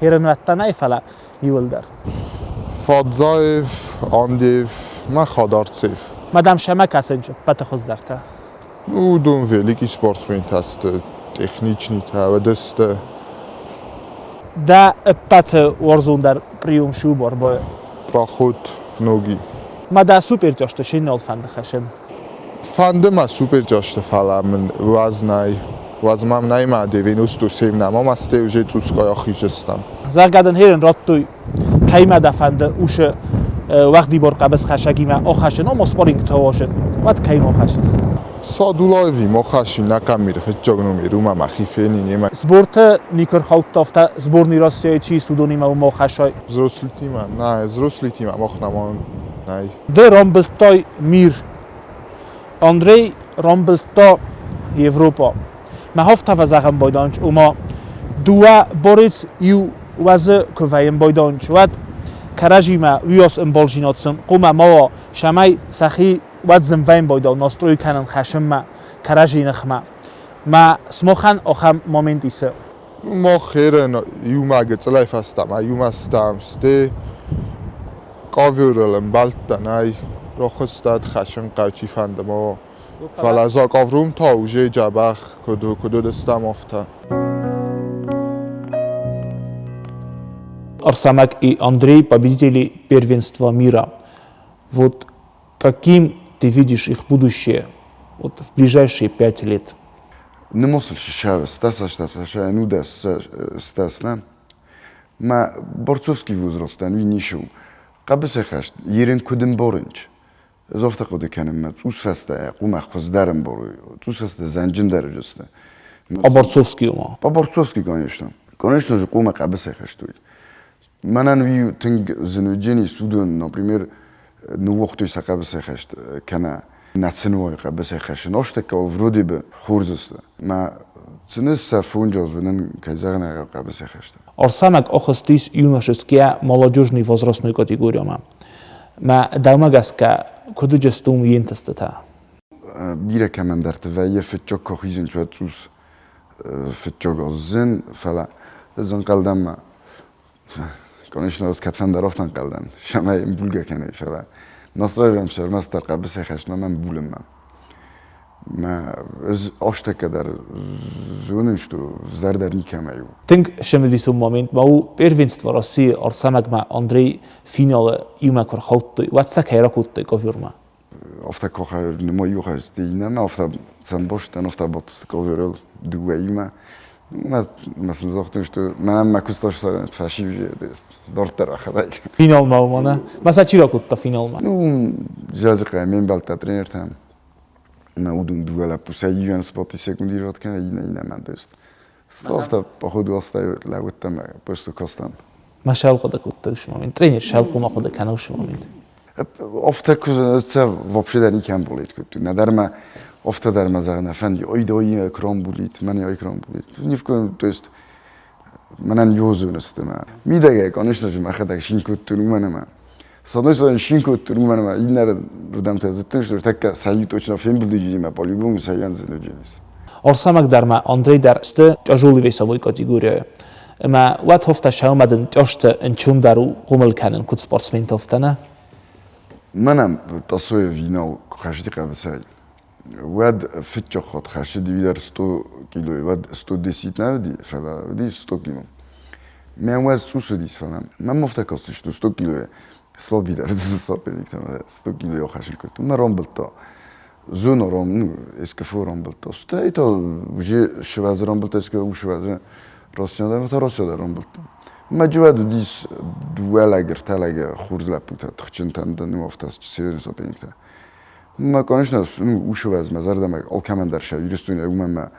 ерынуӕттӕ нӕй, фӕлӕ иуылдӕр. Фадзаев, Андеев мӕ Хадарцев. Мадам сӕмӕ кӕсынч ӕппӕты хуыздӕртӕ. Уыдон великий спортсментӕ сты, техничнитӕ, уӕдӕ сты. Дӕ ӕппӕты уарзондӕр прием цы у борьбойы? Проход в ноги. Ма дӕ супертӕсты се нал фӕнды хӕссын? Фӕнды мӕ супертӕсты, фӕлӕ мын уӕз нӕй. Уӕз мӕм нӕй мӕ 97 нӕма ма сте уже цъусгай ахизыстӕм. Зӕгъгӕ дын херын радтой, кӕимӕ дӕ фӕнды усы уӕгъдибар хъӕбысхӕсӕгимӕ ахӕссын, ома спаррингтӕ уасын, уӕд кӕимӕ ахӕссыс? Садулаеви мохаши накамир фыццаг номер уымӕ мӕхи фенин емӕ. Сборты никуы рхаудта, афтӕ сборный Россияйы чи ис, уыдонимӕ уымӕ ахӕссай? Взрослитимӕ, нӕ, взрослитимӕ мах нӕма нӕй. Ды рамбылдтай мир. Андрей рамбылдта Европа. Мӕ афтӕ зӕгъын байданч, ома дыууӕ борец иу уӕзы куы вӕййын байданч, уӕд кӕрӕдзимӕ уыйас ӕмбалдзинад сын хъуамӕ ма уа, цӕмӕй сӕхи уӕд зынвӕйын байдау настрой кӕнын хӕссынмӕ кӕрӕдзи ныхмӕ. Мӕ смохӕн ахӕм момент исы. Мах ерын иумӕ гыццылӕй фӕстӕмӕ иумӕ стӕм, сте ковёрыл ӕмбӕлттӕ нӕй, рохстад хӕссын хъӕуы чи фӕнды ма уа. Фӕлӕ Заковрум та уже дзӕбӕх куыд куыд уыдыстӕм, афтӕ. Арсамак и Андрей победители первенства мира. Вот каким ты видишь их будущее вот в ближайшие 5 лет? Нымосыл шишав стаса штаса нудас стасна. Ма борцовский возрастан уый ницы у. Хъӕбысӕйхӕст ерын куыд ӕмбарынч. Ӕз афтӕ хъуыды кӕнын, мӕ цъус фӕстӕ хъуымӕ хуыздӕр ӕмбарой, цъус фӕстӕ зӕнджындӕр уыдысты. По борцовски ума? По борцовски, конечно. Конечно же, хъуымӕ хъӕбысӕйхӕст уый. Мӕнӕн уый тынг зын уыдзӕнис уыдон, например, ныууагътой сӕ хъӕбысӕйхӕст кӕнӕ нӕ сын уой хъӕбысӕйхӕссын. Астӕккӕ вроде бы хорз сты. Мӕ цыныс сӕ фонджаз уынын, кӕй зӕгъын ӕй хъӕбысӕйхӕсты. Арсамак ахызтис юношескийӕ молодежный возрастной категориямӕ. Мӕ дӕумӕ гӕсгӕ, куыд уыдысты уым йе нтыстытӕ? Бирӕ кӕмӕндӕрты вӕййы фыццаг куы ахизынц, уӕд цъус фыццаг аз зын, фӕлӕ ӕз ӕнхъӕлдӕн ма конечно, ӕз кӕдфӕндӕр афтӕ ӕнхъӕл дӕн, цӕмӕй ӕмбулгӕ кӕнай, фӕлӕ настраиваем ӕрмӕстдӕр хъӕбысӕйхӕстмӕ ӕмӕ ӕмбулынмӕ. Мӕ ӕз астӕккӕ дӕр зонын, что взӕр дӕр никӕмӕй у. Тынг цымыдисон момент ма у первенство России Арсамагмӕ Андрей финалы иумӕ куы рхаудтой, уӕд сӕ кӕй ракодтой ковёрмӕ. Афтӕ кохӕ нымай иу хӕсты иннӕмӕ, афтӕ сӕмбӕлдтӕн, афтӕ бадтысты ковёрыл дыууӕимӕ. Мӕ сын загътон, что мӕнӕн мӕ куыст ссарӕн фӕсивже, то есть дарддӕр ахӕдӕг. Финалмӕ уымӕ, нӕ? Мӕ сӕ чи ракодта финалмӕ? Ну, зӕгъы ме мбӕлттӕ тренертӕм. Мӕ уыдон дыууӕ лӕппу сӕ иуӕн спорты секундировать кӕнӕ иннӕ иннӕмӕн, то есть Ставта, походу, лӕууыдтӕн просто кастӕн. Ма шӕлхъуыды кодта уыцы момент? Тренер шӕлхъуымӕ хъуыды кӕны уыцы момент? Афтӕ куы сӕ вообще дӕр никӕм булит кодтой. Нӕдӕр мӕ афтӕ дӕр мӕ зӕгъын нӕ фӕнди, ой, да ой, кром булит, мӕн ой кром булит. Ни в коем, то есть мӕнӕн ёзон сты мӕ. Мидӕгӕй, конечно же, мӕхӕдӕг шин кодтон, уымӕн ӕмӕ с одной стороны шин кодтон, уымӕн ӕмӕ иннӕрдӕм та зыдтон, что тӕккӕ сӕ иу точно фембылды по-любому сӕ иуӕн зын. Арсамак дӕр ма Андрей дӕр сты тяжелый весовой категорияйы. Ӕмӕ уӕд хофта сӕумӕ дын тъӕсты ӕнцондӕр у хъомыл кӕнын, куыд спортсментӕ афтӕ нӕ? Мӕнӕн Тасоев Инал куы хӕсти хъӕбысӕй, уӕд фыццаг хатт хӕссыди уый дӕр 100 килойы, уӕд 110 нӕ уыди, фӕлӕ уыди 100 кило. Мӕн уӕз цъус уыдис, фӕлӕ мӕм афтӕ кастис, что 100 килойы слабидӕр соперниктӕм 100 килойы ахӕссын кодтон. Мӕ рамбылдта. Зону рам, ну, СКФО рамбылдта. Стӕй та уже сывӕдзы рамбылдта, СКФО сывӕдзы Россия та Россия дӕр рамбылдта. Мӕ джывӕд уыдис дыууӕ лӕг, ӕртӕ лӕгы хорз лӕппутӕ, тыхджынтӕ, ну, афтӕ серьезный соперниктӕ. Мӕ, конечно, ну, усывӕдз мӕ зӕрдӕмӕ алкӕмӕн дӕр сӕ Ирыстоны, уымӕн мӕ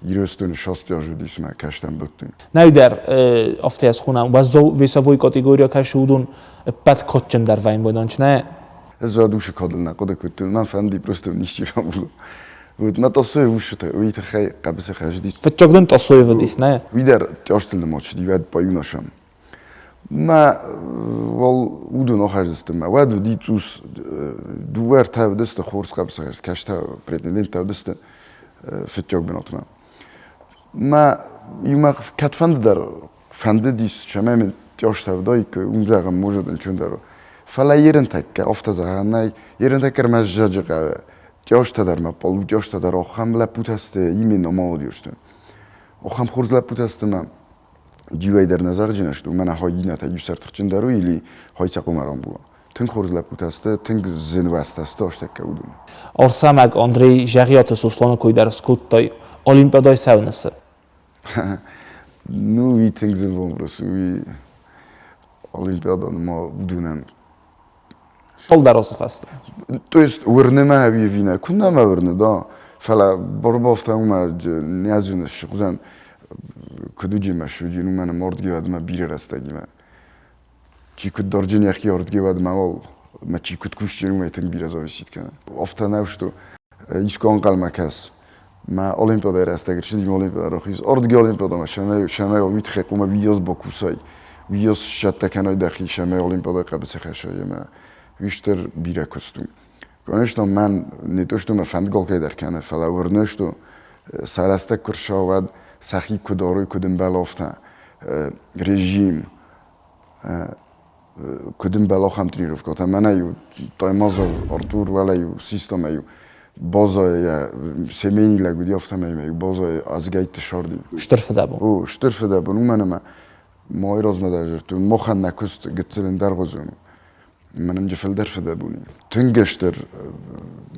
Ирыстоны шасти аз уыдис мӕ кӕстӕн быдтой. Нӕдӕр афтӕ схонӕм, уӕззау весовой категория кӕсы уыдон ӕппӕт кадджындӕр вӕййын нӕ? Ӕз уӕд усы кадыл нӕ хъуыды кодтон, мӕн фӕнди просто ничи рамбула. Вот мӕ Тасоев усытӕ, уый тыххӕй хъӕбысы хӕсдис. Фыццаг дын Тасоев уыдис, нӕ? Уый дӕр тъӕстыл нымад уӕд баюнашам. Мӕ уал уыдон ахӕсдысты мӕ. Уӕд уыди цъус дыууӕ ӕртӕ уыдысты хорз хъӕбысы хӕст, кӕстӕ претенденттӕ уыдысты фыццаг бынатмӕ. Мӕ иумӕ кӕдфӕнды дӕр фӕндыдис, цӕмӕй мын тъӕстӕ уыдаиккой, уым зӕгъӕм, может, ӕнцондӕр у. Фӕлӕ ерынтӕккӕ, афтӕ зӕгъӕн нӕй, ерынтӕккӕ ӕрмӕст зӕджы хъӕуы. Тъӕстӕ дӕр мӕ полутъӕстӕ дӕр ахӕм лӕппутӕ сты, именно молодежьты. Ахӕм хорз лӕппутӕ сты мӕ. Дьюӕй дӕр нӕ зӕгъджын сты, уымӕн ӕмӕ иннӕтӕ иу сӕр тыхджындӕр у или хойцӕ хъуамӕ рамбула. Тынг хорз лӕппутӕ сты, тынг зынвӕстӕ сты астӕккӕ уыдон. Арсӕмӕг Андрей Зӕгъиаты Сосланы кой дӕр скодтай. Олимпиадӕйы цӕуыныцы? Ну, уый тынг зын вопрос. Уый Олимпиадан ма уыдонӕн Фылдӕр уыцы фӕстӕ. То есть уырны мӕ ӕви ӕви нӕ? Куыннӕ мӕ уырны, да. Фӕлӕ борбафтӕ уымӕ не зоныс, сыхъуызӕн куыд уыди мӕ суджын, уымӕн ӕмӕ ардгевӕд мӕ бирӕ рӕстӕгимӕ. Чи куыд дарджын йӕхи ардгевӕд мӕ уал, мӕ чи куыд кусджын, уымӕй тынг бирӕ зависит кӕны. Афтӕ нӕу, что искуы ӕнхъӕлмӕ кӕс. Мӕ олимпиадӕйы рӕстӕг ӕрцыди мӕ олимпиадӕ рахиз. Ардыги олимпиадӕмӕ сӕмӕй уый тыххӕй хъуамӕ уыйас бакусай, уыйас сцӕттӕ кӕнай дӕхи, сӕмӕй олимпиадӕйы хъӕбысы хӕссай ӕмӕ уый стыр бирӕ куыст у. Конечно, мӕн не то что мӕ фӕндгол кӕйдӕр кӕны, фӕлӕ уырны, что сӕ рӕстӕг куы рцӕуа, уӕд сӕхи куыд арой, куыд ӕмбӕла, афтӕ режим, куыд ӕмбӕлы ахӕм тренировкӕтӕ. Мӕнӕ-иу Таймазов Артур уӕлӕ-иу системӕ-иу базӕйӕ семейный лӕг уыди, афтӕмӕй-иу базӕйы азгӕйтты сарди. Стыр фыдӕбон. О, стыр фыдӕбон, уымӕн ӕмӕ мӕ размӕ дӕр дзырдтой, махӕн нӕ куыст гыццыл ӕндӕргъуызон у. Мӕнӕн ӕмӕ фылдӕр фыдӕбон и. Тынг стыр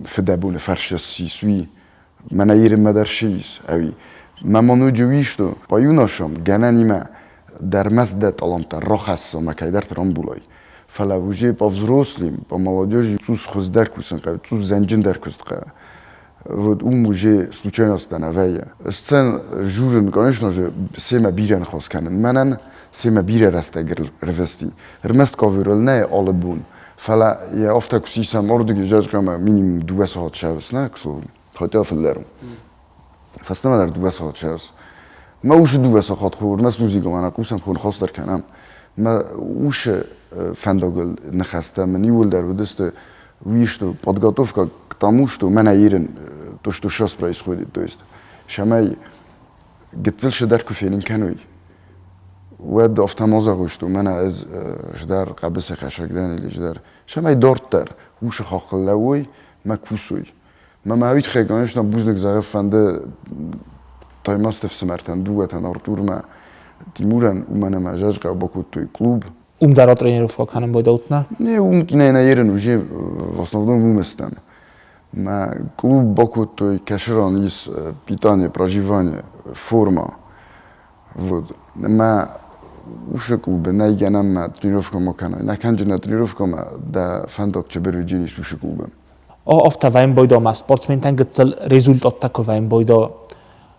фыдӕбоны фӕрсы ссис уый. Мӕнӕ Ирмӕ дӕр ссис, ӕви? Мӕ ма ноджы уый что, по-юношам, гӕнӕнимӕ дӕр мӕ дӕ таланттӕ рахӕсса мӕ кӕйдӕрты рамбулай. Фӕлӕ уже по взрослым, по молодежи цъус хуыздӕр кусын хъӕуы, цъус зӕнджындӕр куыст хъӕуы. Вот ум уже случайностьтӕ нӕ вӕййы. Сцен журын, конечно же, семӕ бирӕ ныхас кӕнын. Мӕнӕн семӕ бирӕ рӕстӕг рвысти. Ӕрмӕст каверыл нӕ алы бон, фӕлӕ йӕ афтӕ куы сисӕм ардыгӕй зӕгъгӕ минимум 2 сахат сӕвыс, нӕ, к слову. Хотя фылдӕр у. Фӕстӕмӕ дӕр 2 сахат сӕвыс. Мӕ усы 2 сахат хур, ӕрмӕст музыкӕмӕ нӕ хъусӕм, хур ныхас дӕр кӕнӕм. Мӕ усы фӕндагыл ныхӕстӕ мын иууылдӕр уыдысты уый что подготовка к тому, что мӕнӕ ирын то, что сейчас происходит, то есть сӕмӕй гыццыл сыдӕр куы фенын кӕной, уӕд афтӕ ма зӕгъой, что мӕнӕ ӕз ждар хъӕбысы хӕсӕг дӕн или ждар. Сӕмӕй дарддӕр усы хаххыл лӕууой мӕ кусой. Мӕ мӕ уый тыххӕй, конечно, бузныг зӕгъы фӕнды Таймазты ӕфсымӕртӕн, дыууӕтӕн, Артурмӕ, Тимурӕн, уымӕн ӕмӕ зӕгъгӕ бакодтой клуб. Уым дӕр тренировка кӕнын байдӕут, нӕ? Не, уым нӕ нӕ ерын уже в основном уым стӕм. Мӕ клуб бакодтой, кӕсыран ис питание, проживание, форма. Вот. Мӕ усы клубы нӕй гӕнӕн мӕ тренировка ма кӕнай. Нӕ кӕнджынӕ тренировка мӕ дӕ фӕндаг чыбыр уыджын ис усы клубы. Афтӕ вӕййын бойдо ма спортсментӕн гыццыл результаттӕ куы вӕййын бойдо,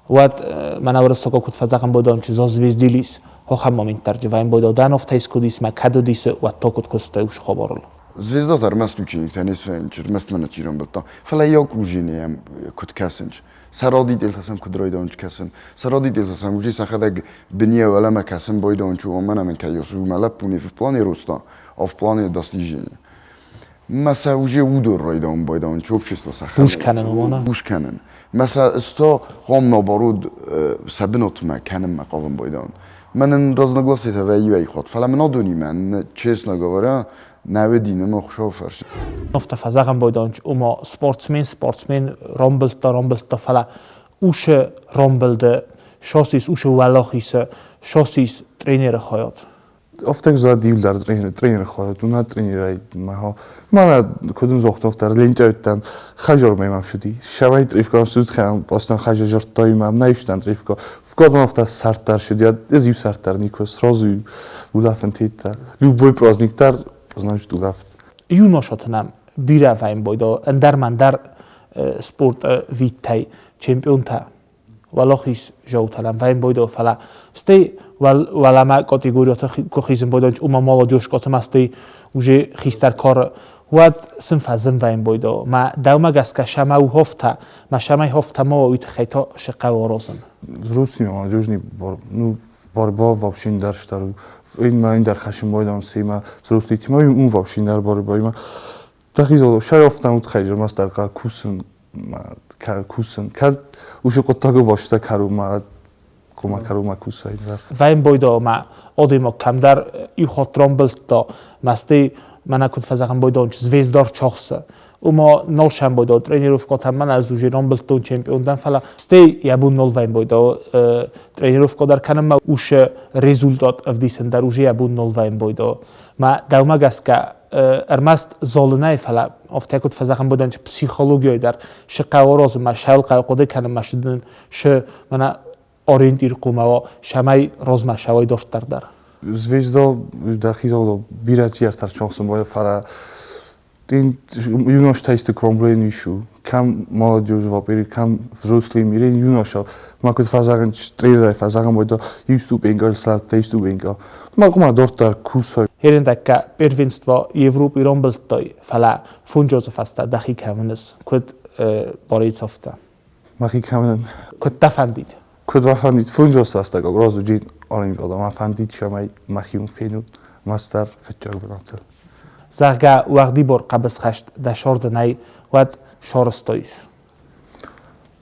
уӕд мӕнӕ уырыссагау куыд фӕзӕгъын бойдо, чи зазвездились, ахӕм момент дӕр вӕййын бойдо дӕн афтӕ искуыд мӕ кӕд уыдис, уӕд то куыд куыстай уыцы хабарыл. Звездата ӕрмӕст учениктӕ не свӕййынц, ӕрмӕст мӕнӕ чи рамбылдта, фӕлӕ йӕ окружение куыд кӕсынц, сӕ родительтӕ сӕм куыд райдайынц кӕсын, сӕ родительтӕ сӕм уже сӕхӕдӕг бынийӕ уӕлӕмӕ кӕсын байдайынц, уымӕн ӕмӕ кӕй у мӕ лӕппу не в плане роста, а в плане достижения. Мӕ уже удор райдаун байдаун общество сӕ Буш кӕнын уымӕн? Буш кӕнын. Мӕ сӕ сто хом наоборот сӕ бынатмӕ кӕнынмӕ хъавын байдаун. Мӕнӕн разногласийтӕ вӕййы хатт, фӕлӕ мын адонимӕ, честно говоря, нӕ уыди нӕ хуыцау фӕрсы. Афтӕ фӕзӕгъын байдаун, ома спортсмен спортсмен рамбылдта, рамбылдта, фӕлӕ усы рамбылды шосис, усы уӕлахисы шосис тренеры хайад. Афтӕ зад иулдӕр тренер хайад, уна тренерӕй маха. Мана куыдын зохт афтӕ ленчӕуттӕн хажормӕ мам шуди. Шавай трифка суд хан постан хажа жортой мам наиштан трифка. Вкодом афтӕ сарттар шуди, ez ю сарттар нико сразу улафен тита. Любой праздник тар, значит улафт. Юношотынам бирӕ вӕййын бойдо, ӕндӕр мӕндӕр спорт виттӕй чемпионтӕ уӕлахиз жауталан вӕййын бойдо, фӕлӕ стӕй уӕлӕмӕ категориаты куы хизын бойдо, уымӕ молодежкаты ма стӕй уже хистӕр кары, уӕд сын фӕзын вӕййын бойдо. Мӕ дӕумӕ гӕсгӕ сӕмӕ у хофтӕ, мӕ сӕмӕй хофтӕ ма уый тыххӕй та шы хъӕуы аразын. Взрослый молодежный ну, борьба вообще не дальше тару. Ин ин дар хашим бойдан сима взрослый тима ум вообще дар борьба има. Тахизо шаёфтан ут хайжер мас дар қа кусын ма кусын. Кад ушу қоттаго бошта кару ма қума кару ма куса ин дар. Вӕййын бойдо мӕ адӕймаг кӕмдӕр иу хатт рамбылдта, мӕ стӕй мӕнӕ куыд фӕзӕгъын бойдо, звездар чахсы. Уыма нал сӕмбойдау тренировкӕтӕм мӕнӕ ӕз уже рамбылдтон чемпион дӕн, фӕлӕ стӕй йӕ бон нал вӕййы тренировкӕ дӕр кӕнынмӕ усы результат ӕвдисын дӕр уже йӕ бон нал вӕййы. Мӕ дӕумӕ гӕсгӕ ӕрмӕст залы нӕй, фӕлӕ афтӕ куыд фӕзӕгъӕм бодӕн психологияйы дӕр шы хъӕуы розынмӕ, шӕуыл хъӕуы хъуыды кӕнынмӕ, шы дын шы мӕнӕ ориентир хъумӕ уа, цӕмӕй размӕ цӕуай дарддӕр дӕр. Звезда дӕхи зондыл бирӕ ӕртӕрчонхсын боны, фӕлӕ юноштайсты проблем issue. Кӕм молодежь во-первых, кӕм взрослый мире юноша. Ма куыд фӕзӕгъын, тренерӕй фӕзӕгъын, уӕд иу ступенька слӕдтӕ, иу ступенька. Ма хъуамӕ дарддӕр кусай. Херентӕккӕ первенство Европи рамбылдтай, фӕлӕ фунджозы фӕстӕ дӕхи кӕмыныс, куыд борецовтӕ? Мӕхи кӕмӕн? Куыд дӕ фӕндид? Куыд мӕ фӕндид фунджоз фӕстӕ розуджи Олимпиада мӕ фӕндид, цӕмӕй мӕхи уым фенон, мастер фыццаг бынаты. Зӕгъгӕ, уӕгъдибор хъӕбысхӕст дӕ сорды нӕй, уӕд сорыстойс.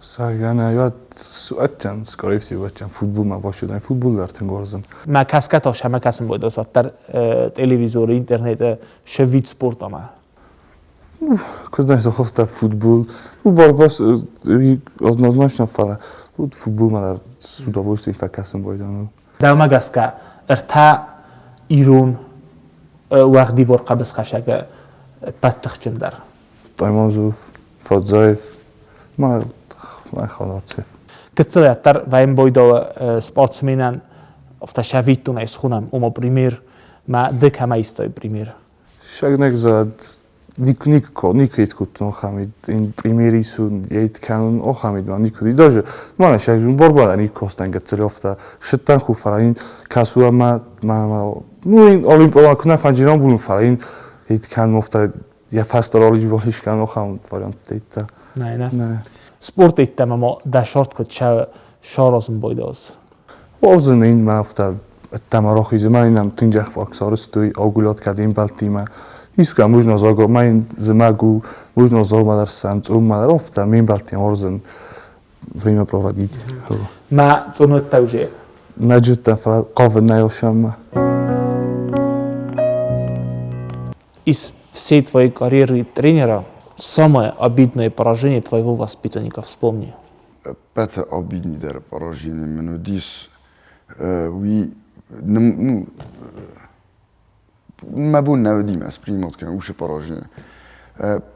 Зӕгъгӕ, нӕ, уӕд суӕдтӕн, скорее всего, уӕдтӕн футболмӕ бацыдӕн, футбол дӕр тынг уарзын. Мӕ кӕсгӕ та сӕмӕ кӕсын байдос, уӕддӕр телевизоры, интернеты шы вид спорта Куыд нӕ сахуыфта футбол. Ну, борьба однозначно, фӕлӕ вот футболмӕ дӕр с удовольствием фӕкӕсын байдӕн. Дӕумӕ гӕсгӕ ӕртӕ ирон уӕгъдибор хъӕбысхӕсӕгы ӕппӕт тыхджындӕр. Таймазов, Фадзаев, ма Халацев. Гыццыл ӕддӕр Ваенбойдоы спортсменӕн афтӕ сӕвиттонӕй схонӕм, ома пример, мӕ ды кӕмӕ истай пример? Шагнегзад нико нико кодтон хамид ин примерисун ейт канун охамид ма нико даже ма шагжун борбала нико стан гацелофта шиттан ху фарин касуа ма ма ну ин олимпиада куна фанҷиран булун фарин ейт кан мофта я фаста ролич болиш кан охам вариант дейта. Не, не. Спорт иттема ма да шорт код ша шорозм бойдоз. Орзун ин мафта тамарохизе ма инам тинджах факсарыстуй огулот кадим балтима Иску нужно зого майн зимагу нужно зомадар сам цуммадар офта мин балтим орзун время проводить. Ма цунутта уже. Наджутта фа qavn наёшама. Из всей твоей карьеры тренера самое обидное поражение твоего воспитанника вспомни. Ӕппӕты обиднейдӕр поражение мын уыдис уый, ну, мӕ бон нӕ уыди мӕ спринимать кӕнын уыцы поражение.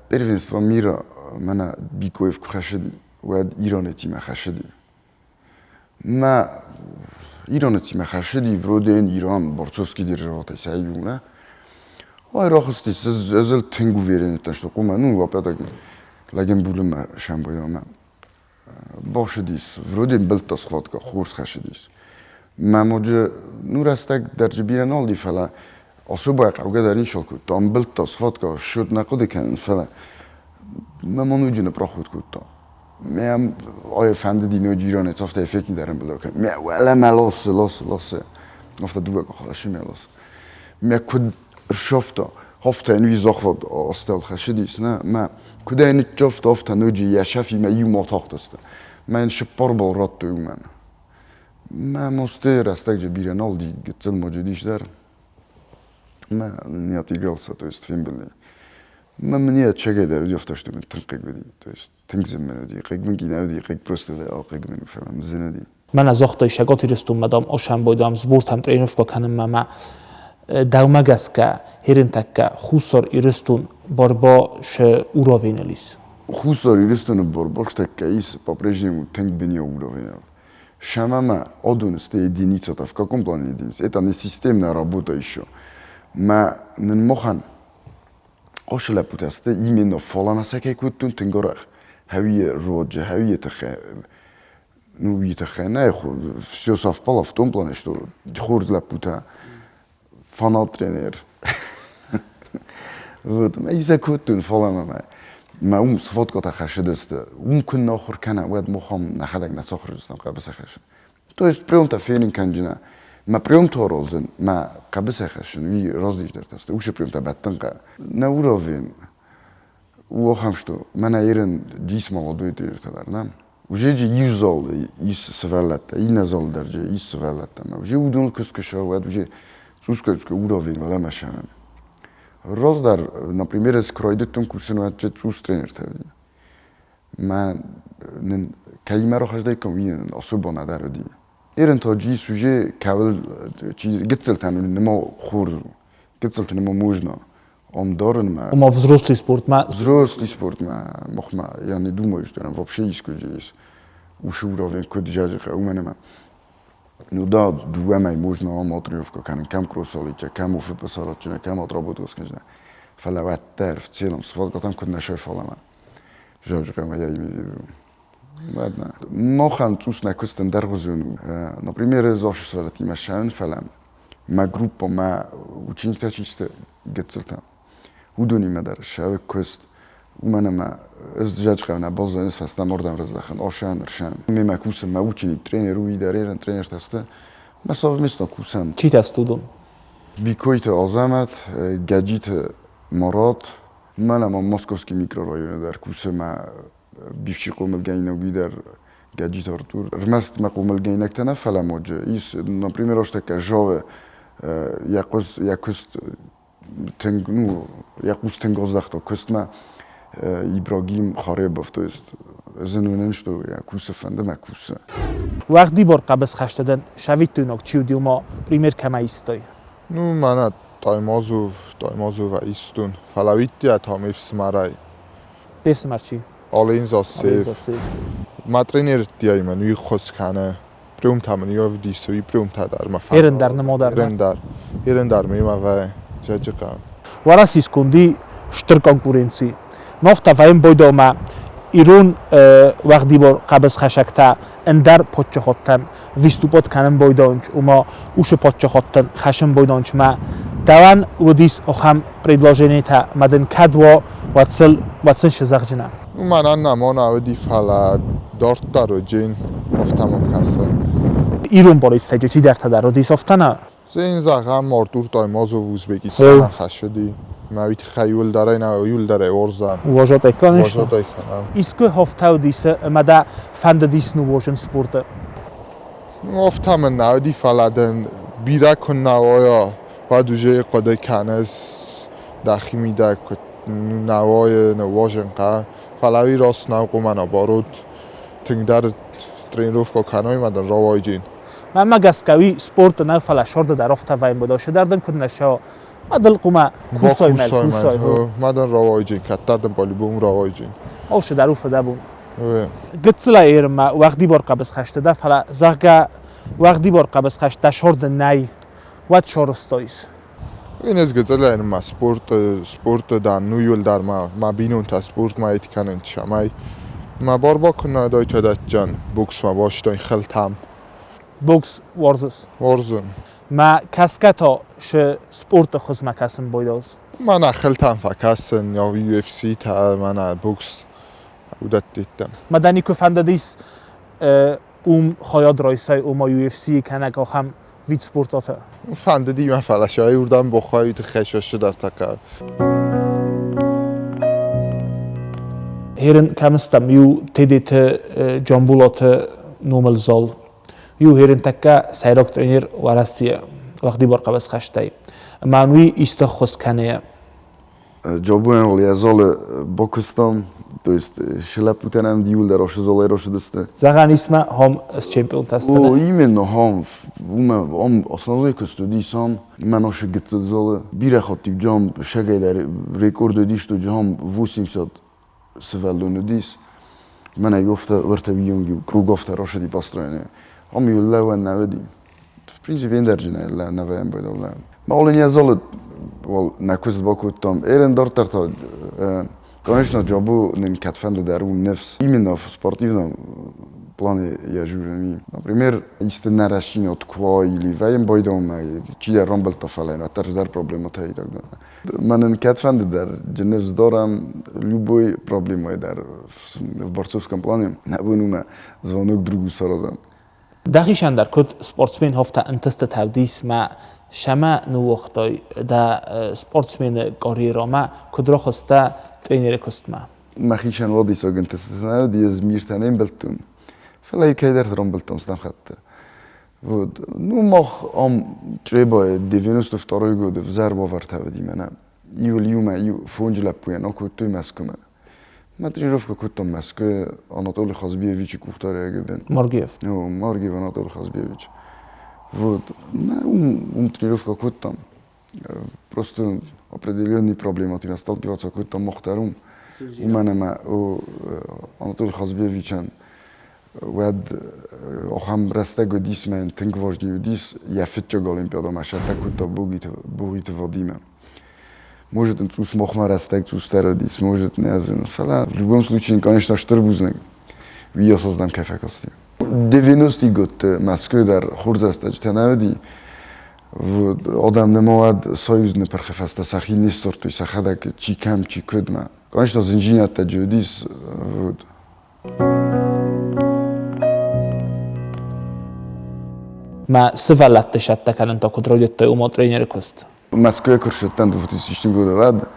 Первенство мира мӕнӕ Бикоев куы хӕссыди, уӕд Иранетимӕ хӕссыди. Мӕ Иранетимӕ хӕссыди, вроде Иран борцовский державатӕй сӕ иу, нӕ? Ой, рахызтис, ӕз ыл тынг уверен уыдтӕн, что хъуамӕ, ну, опять-таки, лӕгӕмбулынмӕ сӕмбӕлон ӕмӕ бахсыдис, вроде ӕмбӕлттӕ схватка хорз хӕссыдис. Мӕ моджы, ну, рӕстӕг дӕр бирӕ нал ди, фӕлӕ особо хъӕугӕ дӕр ничи кодта. Ӕмбӕлттӕ схватка счет нӕ хъуыды кӕнын, фӕлӕ мӕ ноджы ныпрахуд кодта. Мӕ ай фӕндыди ноджы Ираны афтӕ эффектни дӕр ӕмбӕлдӕр кӕнын. Мӕ уӕлӕмӕ ласы, ласы, ласы. Афтӕ дыууӕ къухы ласы мӕ ласы. Мӕ куыд ӕрсӕфта, афтӕ йын уый захват астӕуыл хӕссыдис, нӕ, мӕ куыд ӕй ныццавта, афтӕ ноджы йӕ шӕфимӕ иумӕ атахтысты. Мӕ йын цыппар бал радтой уымӕн. Мӕ мосты рӕстӕджы бирӕ нал уыди, гыццыл ма уыдис дӕр. Мӕ не отыгрался, то есть фембӕлди. Мӕ мын йӕ ӕцӕгӕй дӕр уыди, афтӕ что мын тынг хъыг уыди. То есть тынг зын мын уыди. Хъыг мын ки нӕ уыди, хъыг просто хъыг мын, фӕлӕ мын зын уыди. Мӕнӕ загътой Цӕгат Ирыстонмӕ, дам, осӕмбой, дам, сбортӕм тренировкӕ кӕнынмӕ мӕ дӕумӕ гӕсгӕ херентӕккӕ Хуссар Ирыстон борьба шы уровеныл ис. Хуссар Ирыстоны борьба тӕккӕ ис по-прежнему тынг быны уровеныл. Шамама одун сты единица-то в каком плане единица? Это не системная работа еще. Мӕ нын мохӕн Ошы лӕппутӕ сты именно фаланасӕкӕй кодтон тынг арӕх. Хӕуийы роджы, хӕуийы тыххӕй ну, уый тыххӕй нӕ, все совпало в том плане, что хорз лӕппутӕ, фанат тренер. Вот, мӕ изӕ кодтон, фӕлӕ мӕ мӕ уым сфоткӕтӕ хӕссыдысты. Уым куы нӕ ахуыр кӕна, уӕд махам нӕхӕдӕг нӕ сахуыр уыдзыстӕм хъӕбысӕй хӕссын. То есть приемтӕ фенын кӕнджынӕ. Мӕ приемтӕ аразын, мӕ хъӕбысӕй хӕссын, уый раздисдӕртӕ сты. Уыцы приемтӕ бӕттын хъӕуы. Нӕ уровень у ахӕм, что мӕнӕ ерын дис молодой тренертӕ дӕр, нӕ? Уже иу залы ис сывӕллӕттӕ, иннӕ залы дӕр же ис сывӕллӕттӕ. Ӕмӕ уже уыдоныл куыст куы цӕуа, уӕд уже цъусгай-цъусгай уровень уӕлӕмӕ сӕвӕрӕм. Раздӕр, например, ӕз куы райдыдтон кусын, уӕд цъус тренертӕ уыди. Мӕ нын кӕимӕ рахызтаиккам, уый нын особо нӕдӕр уыди. Ерын та джис уже кӕуыл чи гыццылтӕн ныма хорз у, гыццылты ныма можно. Ам дарынмӕ. Ома взрослый спортмӕ. Взрослый спортмӕ махмӕ я не думаю, что вообще исключение ушы уровень куыд зӕджы уымӕн ӕмӕ ну да, дыууӕмӕй можно ам тренировка кӕнын, кӕм кроссолитӕ, кӕм УФП саратджына, кӕм отработка скӕнджына. Фӕлӕ уӕддӕр в целом схваткатам куыд нӕ сӕфаламӕ. Зӕджыхъӕумӕ я имею в виду. Ладно. Махӕн цъус нӕ куыст ӕндӕргъуызон у. Например, ӕз ашы сывӕллӕттимӕ ссӕуын, фӕлӕ мӕ группа, мӕ учениктӕ чи сты гыццылтӕ, уыдонимӕ дӕр ссӕуы куыст. Уымӕн ӕмӕ ӕз зӕджыхъӕу нӕ баззайын, фӕстӕмӕ ардӕм раздӕхын, ашӕн, ӕрсӕн. Мемӕ кусы мӕ ученик, тренер уый дӕр, ерын тренертӕ сты. Мӕ совместно кусӕм. Читӕ сты уыдон? Бикойты Азӕмӕт, Гӕджиты Марат, мӕнӕ ма Московский микрорайоны дӕр кусы мӕ бивчи хъомылгӕнинаг дӕр Гӕджиты Артур. Ӕрмӕст мӕ хъомылгӕнинӕгтӕ нӕ, фӕлӕ моджы ис, например, астӕккӕ Жавы йӕ куыст тынг, ну, йӕ хъус тынг аздӕхта куыстмӕ Ибрагим Харебов, то есть зын уынын, что йӕ кусы фӕнды мӕ кусы. Уӕгъдибар хъӕбысхӕсты дын сӕвиттойнаг чи уыди, ома пример кӕмӕй истай? Ну, мӕнӕ Таймазов, Таймазова истун. Фӕлӕ уидтиа та ме фсымӕрӕй. Де фсымӕр чи? Алин Засев. Мӕ тренердтиа мын уый ххуыс кӕны. Приумтӕ мын ӕвдисы, уый приумтӕ дӕр мӕ фӕнды. Ерын дӕр нымодар. Ерын дӕр. Ерын дӕр мемӕ вӕййы Зӕджыхъӕуы. Уӕрӕсейы сконди стыр конкуренци. Нофта вӕййын бойдомӕ ирон уӕгъдибор хъӕбысхӕсӕгтӕ ӕндӕр подчоходтӕн выступот кӕнын бойдонч, ума ушы подчоходтӕн хӕсын бойдонч мӕ дӕуӕн уыдис охӕм предложениетӕ мӕ дын кӕд уа, уӕд сыл уӕд сын сызӕгъджынӕ. Мӕнӕн нӕма нӕ уыди, фӕлӕ дарддӕр уыджын, афтӕ мӕм кӕсы. Ирон борисӕджы чидӕртӕ дӕр уыдис афтӕ нӕ? Зын зӕгъӕм, Артур Таймазов Узбекистаны хӕссыди. Мӕ уый тыххӕй иуылдӕрӕй нӕ иуылдӕрӕй уарзӕм. Уважать конечно. Уважать кӕнӕм. Искуы хофтӕ уыдис ӕмӕ дӕ фӕндыдис ныууозын спорты? Ну, афтӕ мын нӕ уыди, фӕлӕ дын бирӕ куы нӕ уайа, уӕд уже хъуыды кӕныс дӕхимидӕг, куыд нӕ уайы, ныууазын хъӕуы. Фӕлӕ уый раст нӕу, хъуамӕ наоборот тынгдӕр тренировкӕ кӕной ӕмӕ дын рауайджын. Мӕнмӕ гӕсгӕ уый спорты нӕ, фӕлӕ сорды дӕр афтӕ вӕййы, бодосы дӕр дын куыд нӕ сӕ адыл хъуамӕ кусой мӕл, кусой. Ма дын рауайджын, кӕддӕр дын по-любому рауайджын. Алцы дӕр у фыдӕбон. Гыццылӕй ерынмӕ уӕгъдибар хъӕбысхӕсты дӕ, фӕлӕ, зӕгъгӕ, уӕгъдибар хъӕбысхӕст дӕ сорды нӕй, уӕд сорыстойс. Инес гыццылӕй ма спорт, спорты дӕн, ну иуылдӕр ма мӕ бинонтӕ спортмӕ ит кӕнынц, цӕмӕй мӕ бар бакуы дайтӕ дӕтджын боксмӕ бастон хӕлтӕм. Бокс уарзыс? Уарзын. Мӕ кӕсгӕ та шы спорты хуызмӕ кӕсын бойдос? Мӕнӕ хӕлтӕм фӕкӕсын, UFC та, мӕнӕ бокс уыдӕттӕ. Мӕ дӕ никуы фӕндыдис уым хайад райсай, ома UFC кӕнӕ ахӕм вид спортатӕ? Фӕндыди мӕ, фӕлӕ сӕ уырдӕм бохъайы тыххӕй сӕссыдӕртӕ хъӕуы. Херын кӕм стӕм, иу Тедеты Джамбулаты номыл зал. Иу херын тӕккӕ сӕйраг тренер Уӕрӕсейы уӕгъдибар хъӕбысхӕстӕй. Ӕмӕ уый исты ххуыс кӕны. Джабуӕн йӕ залы бакуыстам, то есть лӕппутӕн ӕм иуылдӕр ашы залӕй рашыдысты. Зӕгъӕн ис ма хом с чемпионтӕ сты. О, именно хом. Уымӕ ам основной куыст уыдис ам. Мӕн ашы гыццыл залы. Бирӕ хатт-иу джам сӕгӕй дӕр рекорд уыдис, что джам 80 сывӕллон уыдис. Мӕнӕ афтӕ уӕртӕ уыйонг круг афтӕ рашыди построенный. Ам иу лӕууӕн нӕ уыди. В принципе, ӕндӕрджынӕй нӕ вӕййӕм байдал. Мӕ не залы нӕ куыст бакодтам. Эрен дарддӕр та, конечно, Джабу нын кӕдфӕнды дӕр у ныфс. Именно в спортивном плане я журами. Например, исты нӕ рӕстинад куы уа или вӕййӕм байдалмӕ, чидӕр рамбылдта, фӕлӕ уӕддӕр дӕр проблемӕтӕ и так далее. Мӕнӕн кӕдфӕнды дӕр ныфс дарӕм любой проблемӕй дӕр в борцовском плане. Нӕ бон у мӕ звонок другу саразӕм. Дӕхицӕн дӕр куыд спортсмен хофтӕ ӕнтыстытӕ уыдис мӕ сӕмӕ ныууагътай дӕ спортсмены карьерӕмӕ, куыд рахызтӕ тренеры куыстмӕ? Мӕхицӕн уадиссаг ӕнтыстытӕ нӕ уыди, ӕз миртӕ не мбӕлдтон, фӕлӕ кӕйдӕрты рамбылдтон стӕм хатты. Вот. Ну, мах ам Чъребайы 92 годы взӕр уавӕртӕ уыди мӕнӕ. Иуыл иумӕ иу фондз лӕппуйӕн акодтой Мӕскуымӕ. Мӕ тренировкӕ кодтам Мӕскуыйы Анатолий Хазбиевичы къухдариуӕгы бын. Маргиев. О, Маргиев Анатолий Хазбиевич. Вот. Мӕ уым, уым тренировкӕ кодтам. Просто определенные проблематимӕ сталкиваться кодтам мах дӕр уым. Уымӕн ӕмӕ Анатолий Хазбиевичӕн уӕд ахӕм рӕстӕг уыдис, мӕ йын тынг важный уыдис, йӕ фыццаг Олимпиадӕмӕ сӕттӕ кодта Бугиты Вадимы. Может, ын цъус махмӕ рӕстӕг цъусдӕр уыдис, может, не зонын. Фӕлӕ в любом случае, конечно, стыр бузныг. Уый осознан кӕй фӕкасти. 90-ты годты Мӕскуы дӕр хорз рӕстӕджытӕ нӕ уыди. Адӕм нӕма уӕд союзны пырхы фӕстӕ сӕхи не ссардтой сӕхӕдӕг чи кӕм, чи куыдмӕ. Конечно, зындзинӕдтӕ уыдис. Вот. Мӕ сывӕллӕтты сӕттӕ кӕнын та куыд райдыдтай, уымӕ тренеры куыст? Мӕскуыйы куы рцыдтӕн 2000 годы, уӕд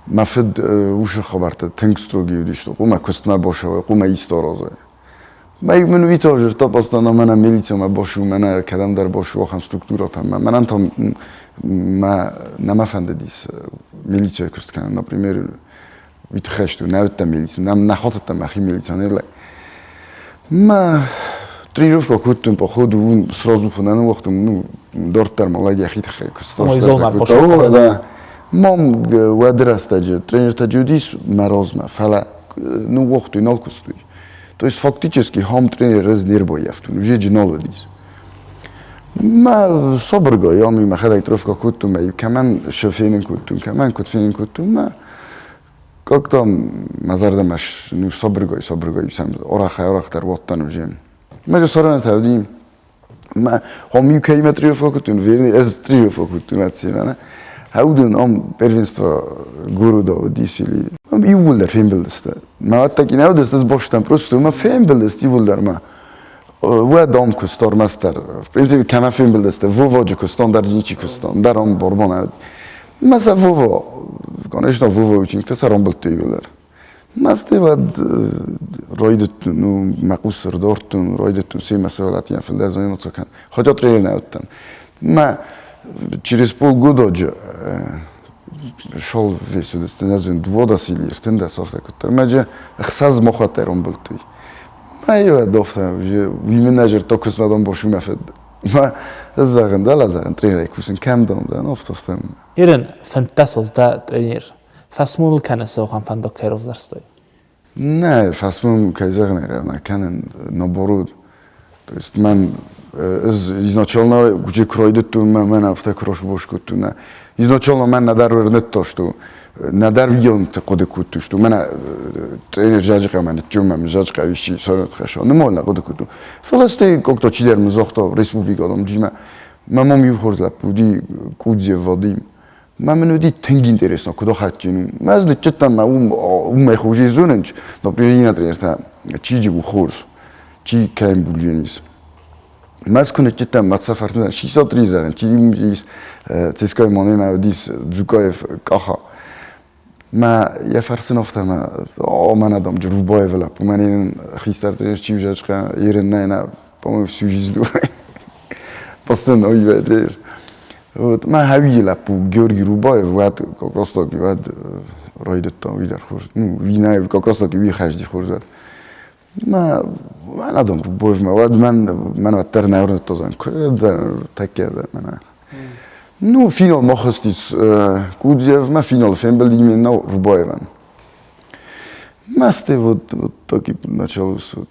мӕ фыд усы хабӕрттӕ тынг строгий уыдысты. Хъуамӕ куыстмӕ бацӕуай, хъуамӕ исты аразай. Мӕ мын уый та зыдта постоянно мӕнӕ милицӕмӕ бацу, мӕнӕ кӕдӕмдӕр бацу ахӕм структурӕтӕм. Мӕнӕн та мӕ нӕ фӕндыдис милицӕйы куыст кӕнын, например, уый тыххӕй что нӕ уыдтӕн милици, нӕ хатыдтӕн мӕхи милиционерлӕй. Мӕ тренировка кодтон, походу, уым сразу нӕ ныууагътон, ну, дарддӕр ма лӕг йӕхи тыххӕй куыста. Да. Мам уӕды рӕстӕджы тренертӕ уыдис мӕ размӕ, фӕлӕ ныууагътой, нал куыстой. То есть фактически хам тренер ӕз не рбаййӕфтон, уже нал уыдис. Мӕ сабыргай ами мӕхӕдӕг тренировка кодтон, мӕ кӕмӕн шы фенын кодтон, кӕмӕн куыд фенын кодтон, мӕ как там мӕ зӕрдӕмӕ ну сабыргай, сабыргай сӕм арӕхӕй-арӕхдӕр уадтӕн уже. Мӕ же сорӕнтӕ уыди. Мӕ хом иу кӕимӕ тренировка кодтон, вернее, ӕз тренировка кодтон ӕццимӕ, Хӕудын ам первенство города уыдис или иууылдӕр фембӕлдысты. Мӕ ӕддӕг нӕ уыдысты, ӕз бастӕн просто мӕ фембӕлдысты иууылдӕр мӕ. Уӕд ам куыста ӕрмӕстдӕр. В принципе, кӕмӕ фембӕлдысты, Воваджы куыстон дӕр ничи куыстон, дӕр ам барбон. Мӕ сӕ Вова, конечно, Вова ученик сӕ рамбылдтой иууылдӕр. Мӕсты уӕд райдыдтон, ну, мӕ хъус ӕрдардтон, райдыдтон семӕ сывӕллӕттимӕ фылдӕр заниматься кӕнын. Хотя тренер нӕ уыдтӕн. Мӕ через полгода шел весь уыдысты, не знаю, 12 или 13 афтӕ куыддӕр. Мӕ же ӕхсӕз мохатӕй рамбылдтой. Мӕ уӕд афтӕ, уый мын ӕз ӕртӕ куыстмӕ дам башу мӕ фыд. Мӕ ӕз зӕгъын, дӕлӕ зӕгъын, тренерӕй кусын, кӕм дам дӕн, афтӕ афтӕ. Ирын, 15 аз дӕ тренер. Фӕсмоныл кӕныс ахӕм фӕндаг кӕй равзӕрстай? Нӕ, фӕсмон, кӕй зӕгъын ӕй хъӕуы, нӕ кӕнын, наоборот. То есть мӕн ӕз изначально уже куы райдыдтон, мӕн афтӕ куы расбос кодтон, нӕ. Изначально мӕн нӕдӕр уырныдта, что нӕдӕр уыйонты хъуыды кодтой, что мӕнӕ тренер Жаджихъӕмӕ ныццӕуы, мӕ Жаджихъӕ исчи сӕрӕт хӕсса. Нымон нӕ хъуыды кодтон. Фӕлӕ стӕй как-то чидӕр мын загъта республикӕ Джимӕ, мӕ мам иу хорз лӕппу уыди, Кудзев Вадим. Мӕ мын уыди тынг интересно, куыд ахадджын у. Мӕ ӕз ныццыдтӕн мӕ уым, уым ӕй хорзӕй зонын, например, иннӕ тренертӕ, чи у хорз, чи кӕм булджын ис. Мӕ куы ныццыдтӕн, мӕ цӕф ӕртын, 63 зӕгъын, чи ис ЦСКА-йы мамемӕ уыдис Дзукаев Къаха. Мӕ йӕ фӕрсын афтӕ мӕ, о, мӕнӕ дам, Джурбаевы лӕппу, мӕнӕ йын хистӕр тренер чи у, ерын нӕ, нӕ, по-моему, всю жизнь постоянно уйвӕ тренер. Вот, мӕ хӕуийы лӕппу Георгий Рубаев уӕд как раз таки уӕд райдыдта уый дӕр хорз. Ну, винӕй как раз таки уый хӕсди хорз уӕд. Мӕ мӕн адӕм Рубаевмӕ уӕд мӕн мӕн уӕддӕр нӕ уырныдта куыд тӕккӕ мӕнӕ. Ну, финал махастис Кудзевмӕ, финал фембӕлд именно Рубаевӕн. Масте вот, вот так и началось. Вот,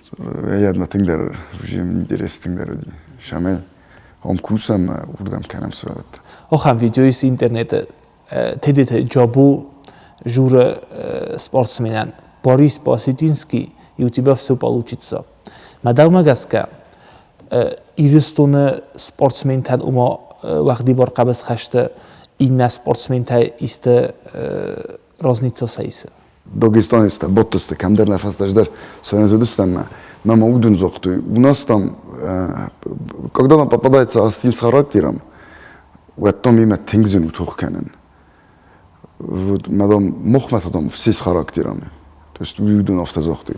я на тынгдӕр уже интерес тынгдӕр уыди. Шамӕй ам кусӕм, уырдӕм кӕнӕм сывӕллӕтты. Охӕм видео ис интернеты Тедеты Джабу журы спортсменӕн Борис Посетинский, и у тебя все получится. Мӕ дӕумӕ гӕсгӕ, Ирыстоны спортсментӕн уымӕ уӕгъдибар хъӕбысхӕсты иннӕ спортсментӕй исты разница сӕ Дагестанецтӕ, Боттосты, кӕмдӕр нӕ фӕстӕдӕр Советстӕм мӕ ма уыдон загътой. У нас там, когда нам попадается Астин с характером, уӕд там имӕ тынг зын у тох кӕнын. Вот, мадам, махмӕ там все с характерами. То есть уыдон афтӕ загътой.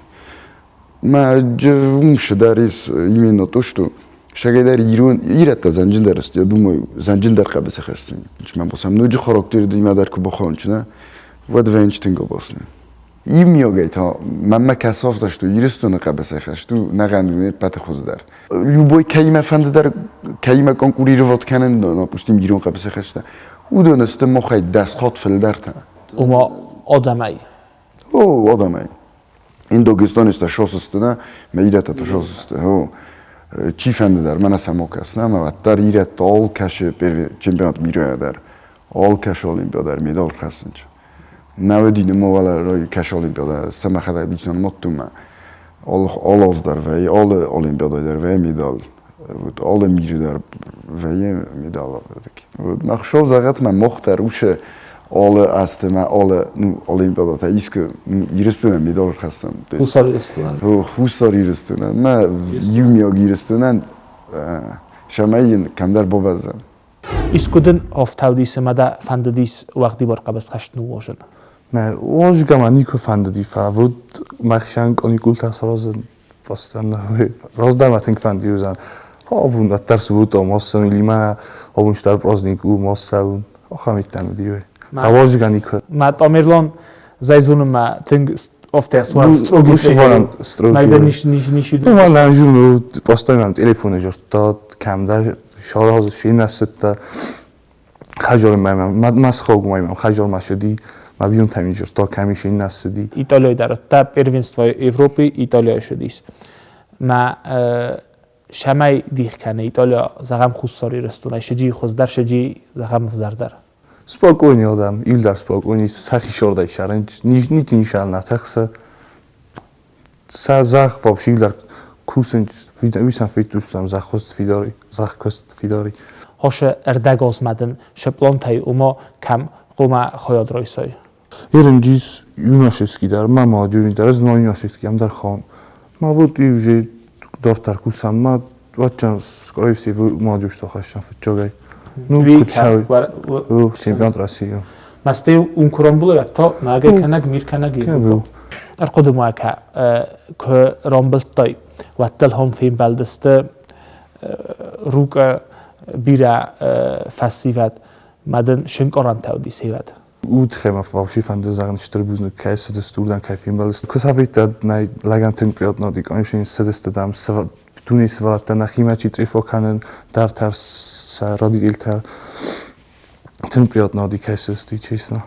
Мӕ уым дӕр ис именно то, что Шагайдар ирон ирӕттӕ зӕнджындӕр сты, я думаю, зӕнджындӕр хъӕбысыхӕсты. Мӕ босам ноджы характердимӕ дӕр куы бахауынчына, уӕд вӕййынч тынг обасны. Иумиагӕй та мӕнмӕ кӕсы афтӕ, что Ирыстоны хъӕбысӕйхӕст у нӕхъӕн дуне ппӕты хуыздӕр. Любой кӕимӕ фӕнды дӕр кӕимӕ конкурировать кӕнын, допустим, ирон хъӕбысӕйхӕсттӕ, уыдон сты махӕй 10 хатт фылдӕртӕ. Ома адӕмӕй? О, адӕмӕй. Индогестонецтӕ сос сты, нӕ, мӕ ирӕттӕ та сос сты. О, чи фӕнды дӕр, мӕнӕ сӕм окӕс, нӕ, мӕ уӕддӕр ирӕттӕ алкӕсы чемпионат мира дӕр, алкӕсы олимпиадӕ медаль хӕссынц. Науӕд иннӕ уӕлӕ кӕсы олимпиадӕ, сӕ мӕхӕдӕг дичнан моттумӕ. Алы аз дӕр вӕййы, алы олимпиадӕ дӕр вӕййы медаль. Вот алы миры дӕр вӕййы медаль. Вот мах шо зӕгъӕт мӕ мох дӕр усы алы азты мӕ алы ну, олимпиадӕтӕ искуы Ирыстонӕн медаль рхӕссӕм. Хуссар Ирыстонӕн? Хуссар Ирыстонӕн. Мӕ иумиаг Ирыстонӕн сӕмӕй йын кӕмдӕр бабӕззӕм. Искуы дын ӕфтаудис ӕмӕ дӕ фӕндыдис уӕгъдибар хъӕбысхӕст ныууозын? Нӕ, уозгӕ мӕ никуы фӕндыди, фӕлӕ вот мӕхицӕн каникултӕ саразын постоянно раздӕр мӕ тынг фӕнды уыдзӕн. Абон уӕддӕр суббота моссӕн или мӕ абон стӕр праздник у моссӕн. Ахӕм иттӕн уыди уый. А уозгӕ никуы. Мӕ Тамерлан зайзонынмӕ тынг офтӕ строгий строгий. Майдан ниш Ну, мӕ журну постоянно телефоны жыртта, кӕмдӕр шараз шинӕсыдта. Хажор мӕ ма схог мӕ хажор ма шыди. Ма бинонтӕм жыртта, кӕм шинӕсыди. Италияй дӕр та первенство Европы Италияй шыдис. Мӕ сӕмӕй дих кӕны Италия зӕгъӕм Хуссар Ирыстонӕй шыджи хуыздӕр, шыджи зӕгъӕм ӕвзӕрдӕр. Спокойный адам, илдар спокойный, сахи шордай шарен, нити нишал на тахса. Са зах вообще илдар кусен висан фитусам захост фидари, захкост фидари. Хошы ӕрдӕгозмӕдын шыплонтӕй умо кӕм хъума хойод ройсой. Еренджис юношеский дар, ма молодежный дар, но юношеский ам дар хон. Ма вот и уже дортар кусам, ма ватчан скорее всего молодежь тохашан фитчогай. Ну, кучави. Чемпионат России. Масте ункуромбуле то наге канаг мир канаг ӕрхъуыды ка куы рамбылдтай, уӕддӕр хом фембӕлдысты рукъы бирӕ фӕсивӕд, ма дын шынкъарӕнтӕ уыдис хевӕд. Удхема вообще фӕнды зӕгъын стыр бузныг, кӕй цыдысты уырдӕм, кӕй фембӕлдысты. Куы цавӕрдӕр нӕ лӕгӕн тынг приятно уыди, конечно, цыдысты дам дунейы сывӕллӕттӕ нӕхимӕ чи трефо кӕнын, дарддӕр сӕ родительтӕ. Тынг приятно уыди, кӕй цыдысты, честно.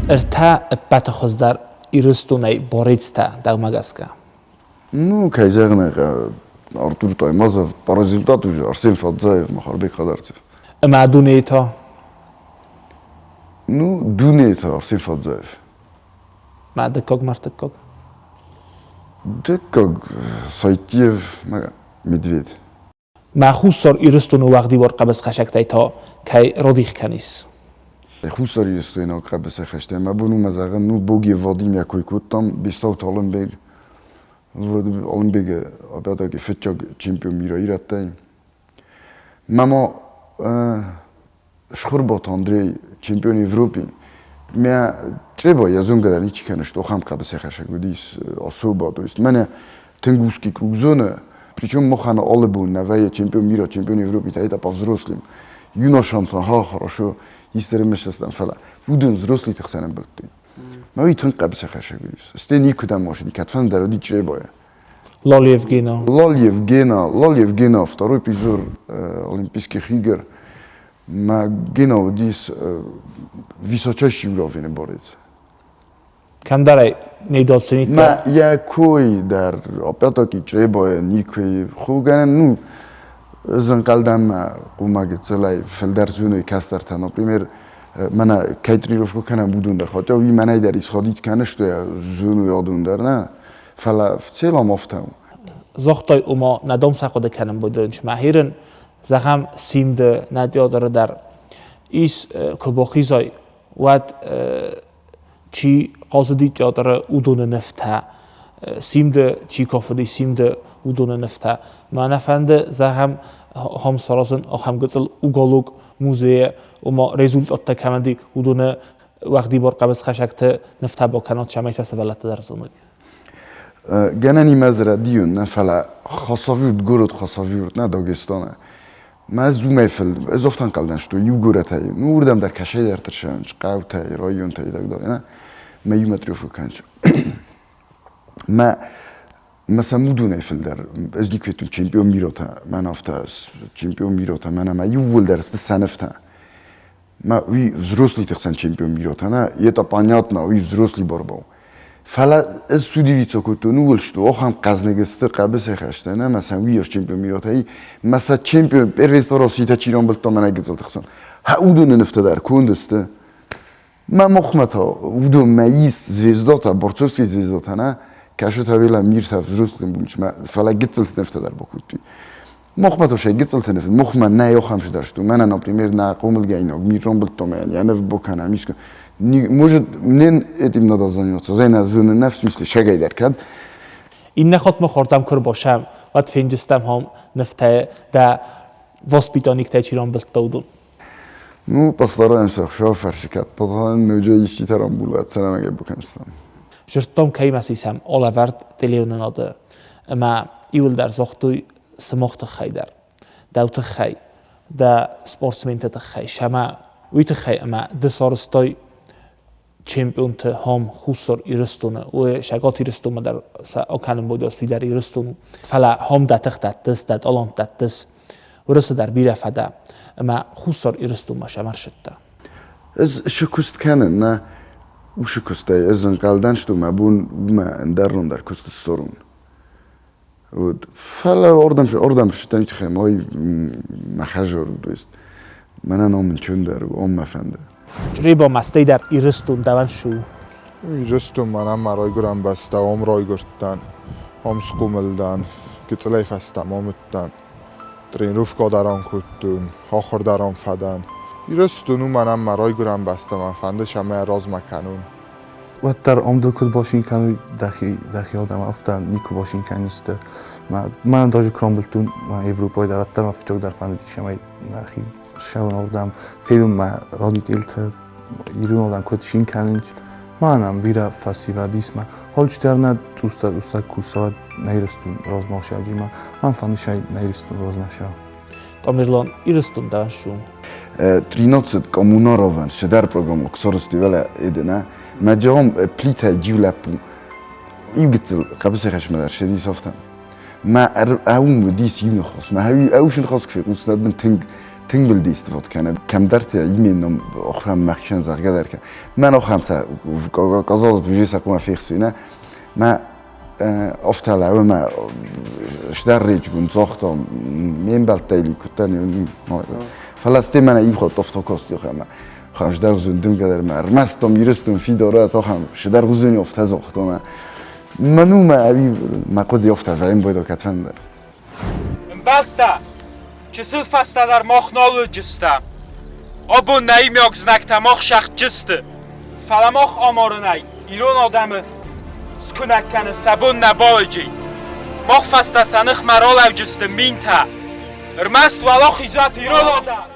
Ӕртӕ ӕппӕты хуыздӕр Ирыстонӕй борецтӕ дӕумӕ гӕсгӕ? Ну, кӕй зӕгъын ӕй хъӕуы, Артур Таймазов по результату уже Арсен Фадзаев, Махарбек Хадарцев. Ӕмӕ дунейы та? Ну, дунейы та Арсен Фадзаев. Мӕ дыккаг, ма ӕртыккаг? Дыккаг Сайтиев, Медведь. Мӕ Хуссар Ирыстоны уӕгъдибар хъӕбысхӕсӕгтӕй та кӕй радих кӕнис? Хуссар Ирыстойнаг хъӕбысӕйхӕстӕй мӕ бон у мӕ зӕгъын, ну, Богиев Вадим йӕ кой кодтам, Бестауты Алымбег. Алымбег опять-таки фыццаг чемпион мира ирӕттӕй. Мӕ ма Схуырбаты Андрей чемпион Европи. Мӕ треба йӕ зонгӕ дӕр ничи кӕны, что ахӕм хъӕбысӕйхӕсӕг уыдис особо. То есть мӕнӕ тынг узкий круг зоны, причем махӕн алы бон нӕ вӕййы чемпион мира, чемпион Европы, та это по взрослым. Юношам та, ха, хорошо, истермешестӕм, фӕлӕ уыдон взрослыты хсӕн ӕмбӕлдтой. Мӕ уый тынг хъӕбысӕйхӕсӕг уыдис. Стӕй никуыдӕм машини, кӕдфӕндӕр уыди Чъребайы. Лалиев Гена. Лалиев Гена, Лалиев Гена, второй призер Олимпийских игр. Мӕ Гена уыдис высочайший уровень борец. Кӕмдӕрӕй недооценить. Мӕ йӕ кой дӕр, опять-таки, Чъребайы никуы хугӕнӕн, ну, ӕз ӕнхъӕлдӕн мӕ хъумӕ гыццылӕй фылдӕр зоной кӕстӕртӕ. Например, мӕнӕ кӕй тренировка кӕнӕм, уыдон дӕр, хотя уый мӕнӕй дӕр исходить кӕны, что я зоную адон дӕр, нӕ, фӕлӕ в целом афтӕ у. Загътай, ома нӕ дом сӕ хъуыды кӕнын будынч. Мӕ хирын, зӕгъӕм, симды нӕ театры дӕр ис куы бахизай, уӕд чи хъазыди театры, уыдоны нывтӕ, симды чи кафыди, симды уыдоны нывтӕ. Мӕ нӕ фӕнды, зӕгъӕм, ахӕм саразын, ахӕм гыццыл уголок музейы, ома результаттӕ кӕмӕн уыдоны уӕгъдибар хъӕбысхӕсӕгты нывтӕ бакӕнат, цӕмӕй сӕ сывӕллӕттӕ дӕр зоной. Гӕнӕн имӕ зрӕдийун, нӕ фӕлӕ Хасавюрт, город Хасавюрт, нӕ Дагестаны. Мӕ ӕз уымӕй ӕз афтӕ ӕнхъӕл дӕн, что иу горӕтӕй, ну уырдӕм дӕр кӕсӕйдӕрты ссӕуынц, хъӕутӕй, районтӕй и так далее, нӕ? Мӕ иумӕ трёфы кӕнынц. Мӕ мӕ сӕм уыдонӕй фылдӕр ӕз никуы федтон чемпион миротӕ, мӕн афтӕ чемпион миротӕ, мӕнӕ мӕ иууылдӕр сты сӕ нывтӕ. Мӕ уый взрослыйты хсӕн чемпион миротӕ, нӕ, это понятно, уый взрослый борьба у. Фӕлӕ ӕз судивиться кодтон ууыл, что ахӕм хъӕзныг сты хъӕбысӕй хӕстӕ, нӕ, мӕ сӕм уыйас чемпион миротӕ мӕ сӕ чемпион первенство России-та чи рамбылдта мӕнӕ гыццылты хсӕн. Ха, уыдоны нывтӕ дӕр конд сты. Мӕ мохмӕ та уыдонмӕ ис звездатӕ, борцовский звездатӕ, нӕ, кӕсы та миртӕ взрослым бунчмӕ, фӕлӕ гыццылты нывтӕ дӕр бакодтой. Мохмӕ та сӕ гыццылты ныв, мохмӕ нӕ ахӕм сдӕрстой. Мӕнӕ, например, нӕ хъомылгӕнинаг мир рамбылдта мӕ йӕ ныв бакӕнӕм искуы. Может, мне этим надо заняться? Зайна зоны нӕ, в смысле, шагай дӕр кӕд. Иннӕ хатт ма хордӕм куы ӕрбасӕм, уӕд фенджыстӕм хом нывтӕ дӕ воспитанниктӕ чи рамбылдта, уыдон. Ну, постараемся, хуыцау фӕрсы кӕд Пазан ноджы исчитӕ рамбулы, ӕцӕрӕмӕгӕй бакӕнстам. Зырдтам кӕимӕ сисӕм алӕвӕрд телеуынынады ӕмӕ иуылдӕр загътой сымах тыххӕй дӕр, дӕу тыххӕй, дӕ спортсменты тыххӕй, сӕмӕ уый тыххӕй ӕмӕ ды сарӕзтай чемпионты хом Хуссар Ирыстоны, уый Сӕгат Ирыстонмӕ дӕр сӕ акӕнын байдыдта фидар Ирыстон у. Фӕлӕ хом дӕ тых дӕттыс, дӕ талант дӕттыс, Уырысы дӕр бирӕ фӕдӕ, ӕмӕ Хуссар Ирыстонмӕ сӕмӕрсыдтӕ. Ӕз шы куыст кӕнын, нӕ ушы куыстӕй ӕз ӕнхъӕл дӕн, что мӕ бон уымӕ ӕндӕр ном дӕр куыст ссорун. Вот. Фӕлӕ ордӕм, ордӕм сыстӕн тыххӕй мой мӕ хӕзор у, то есть мӕнӕн ном нчондӕр у, ом мӕ фӕнды. Чъребо мастӕй дӕр Ирыстон дӕуӕн шы у? Ирыстон мӕнӕн мӕ райгуырӕн бӕстӕ, ом райгуырдтӕн, ом схъомыл дӕн, гыццылӕй фӕстӕмӕ ом уыдтӕн. Тренировкӕ дӕр ам кодтон, ахуыр дӕр ам фӕдӕн. Ирыстон у мӕнӕн мӕ райгуырӕн бӕстӕ, мӕ фӕнды сӕмӕ размӕ кӕнун. Уӕддӕр омдыл куыд башин кӕнуй дӕхи, дӕхи адӕм, афтӕ никуы башин кӕнисты. Мӕнӕн даже куы рамбылдтон Европӕйы дӕр, уӕддӕр мӕ фыццаг дӕр фӕндыдис, ӕмӕ нӕхи ссӕуын ардӕм, фенын мӕ радителты, ирон адӕм куыд цин кӕнынц. Мӕнӕн бирӕ фӕсивӕд ис мӕ холчытӕ нӕ цъустӕ-цъустӕ кусӕг нӕ Ирыстон размӕ саджимӕ. Мӕн фӕнды нӕ Ирыстон размӕ ша. Тамерлан, Ирыстон дӕ шу? 13 Коммунаровӕн цыдӕр программа сарӕзтой уӕлӕ Эденӕ. Мӕ джом плитӕй иу лӕппу иу гыццыл хъӕбысӕйхӕсмӕ дӕр ссыдис афтӕ. Мӕ ӕуым уыдис иу ныхас. Мӕ ӕусы ныхас куы фехъусын, уӕд мын тынг тынг мыл действовать кӕны. Кӕмдӕрты именно охрам мӕхицӕн зӕгъгӕ дӕр кӕны. Мӕн охрам сӕ казалось бы, уже сӕ хъуамӕ фехсуй, нӕ? Мӕ афтӕ лӕууы мӕ стӕр речгун загъта, ме мбӕлттӕй ли куыдтӕн, фӕлӕ стӕй мӕнӕ иу хатт афтӕ касти ӕмӕ хӕздӕр дымгӕ дӕр мӕ ӕрмӕст там Ирыстон фидар ахӕм сыдӕр афтӕ загъта мӕ ну мӕ ӕви мӕ хъуыды афтӕ вӕййын кӕдфӕндӕр. Ӕмбӕлттӕ, чысыл фӕстӕдӕр мах нал уыдыстӕм. Абон нӕ иумиаг знӕгтӕ мах сӕхджысты, фӕлӕ мах амарынӕй ирон адӕмы скуынӕг кӕнын сӕ бон нӕ бауыди. Мах фӕстӕ сӕ ныхмӕ ралӕуджысты минтӕ. Ӕрмӕст уӕлахизуат ирон адӕм!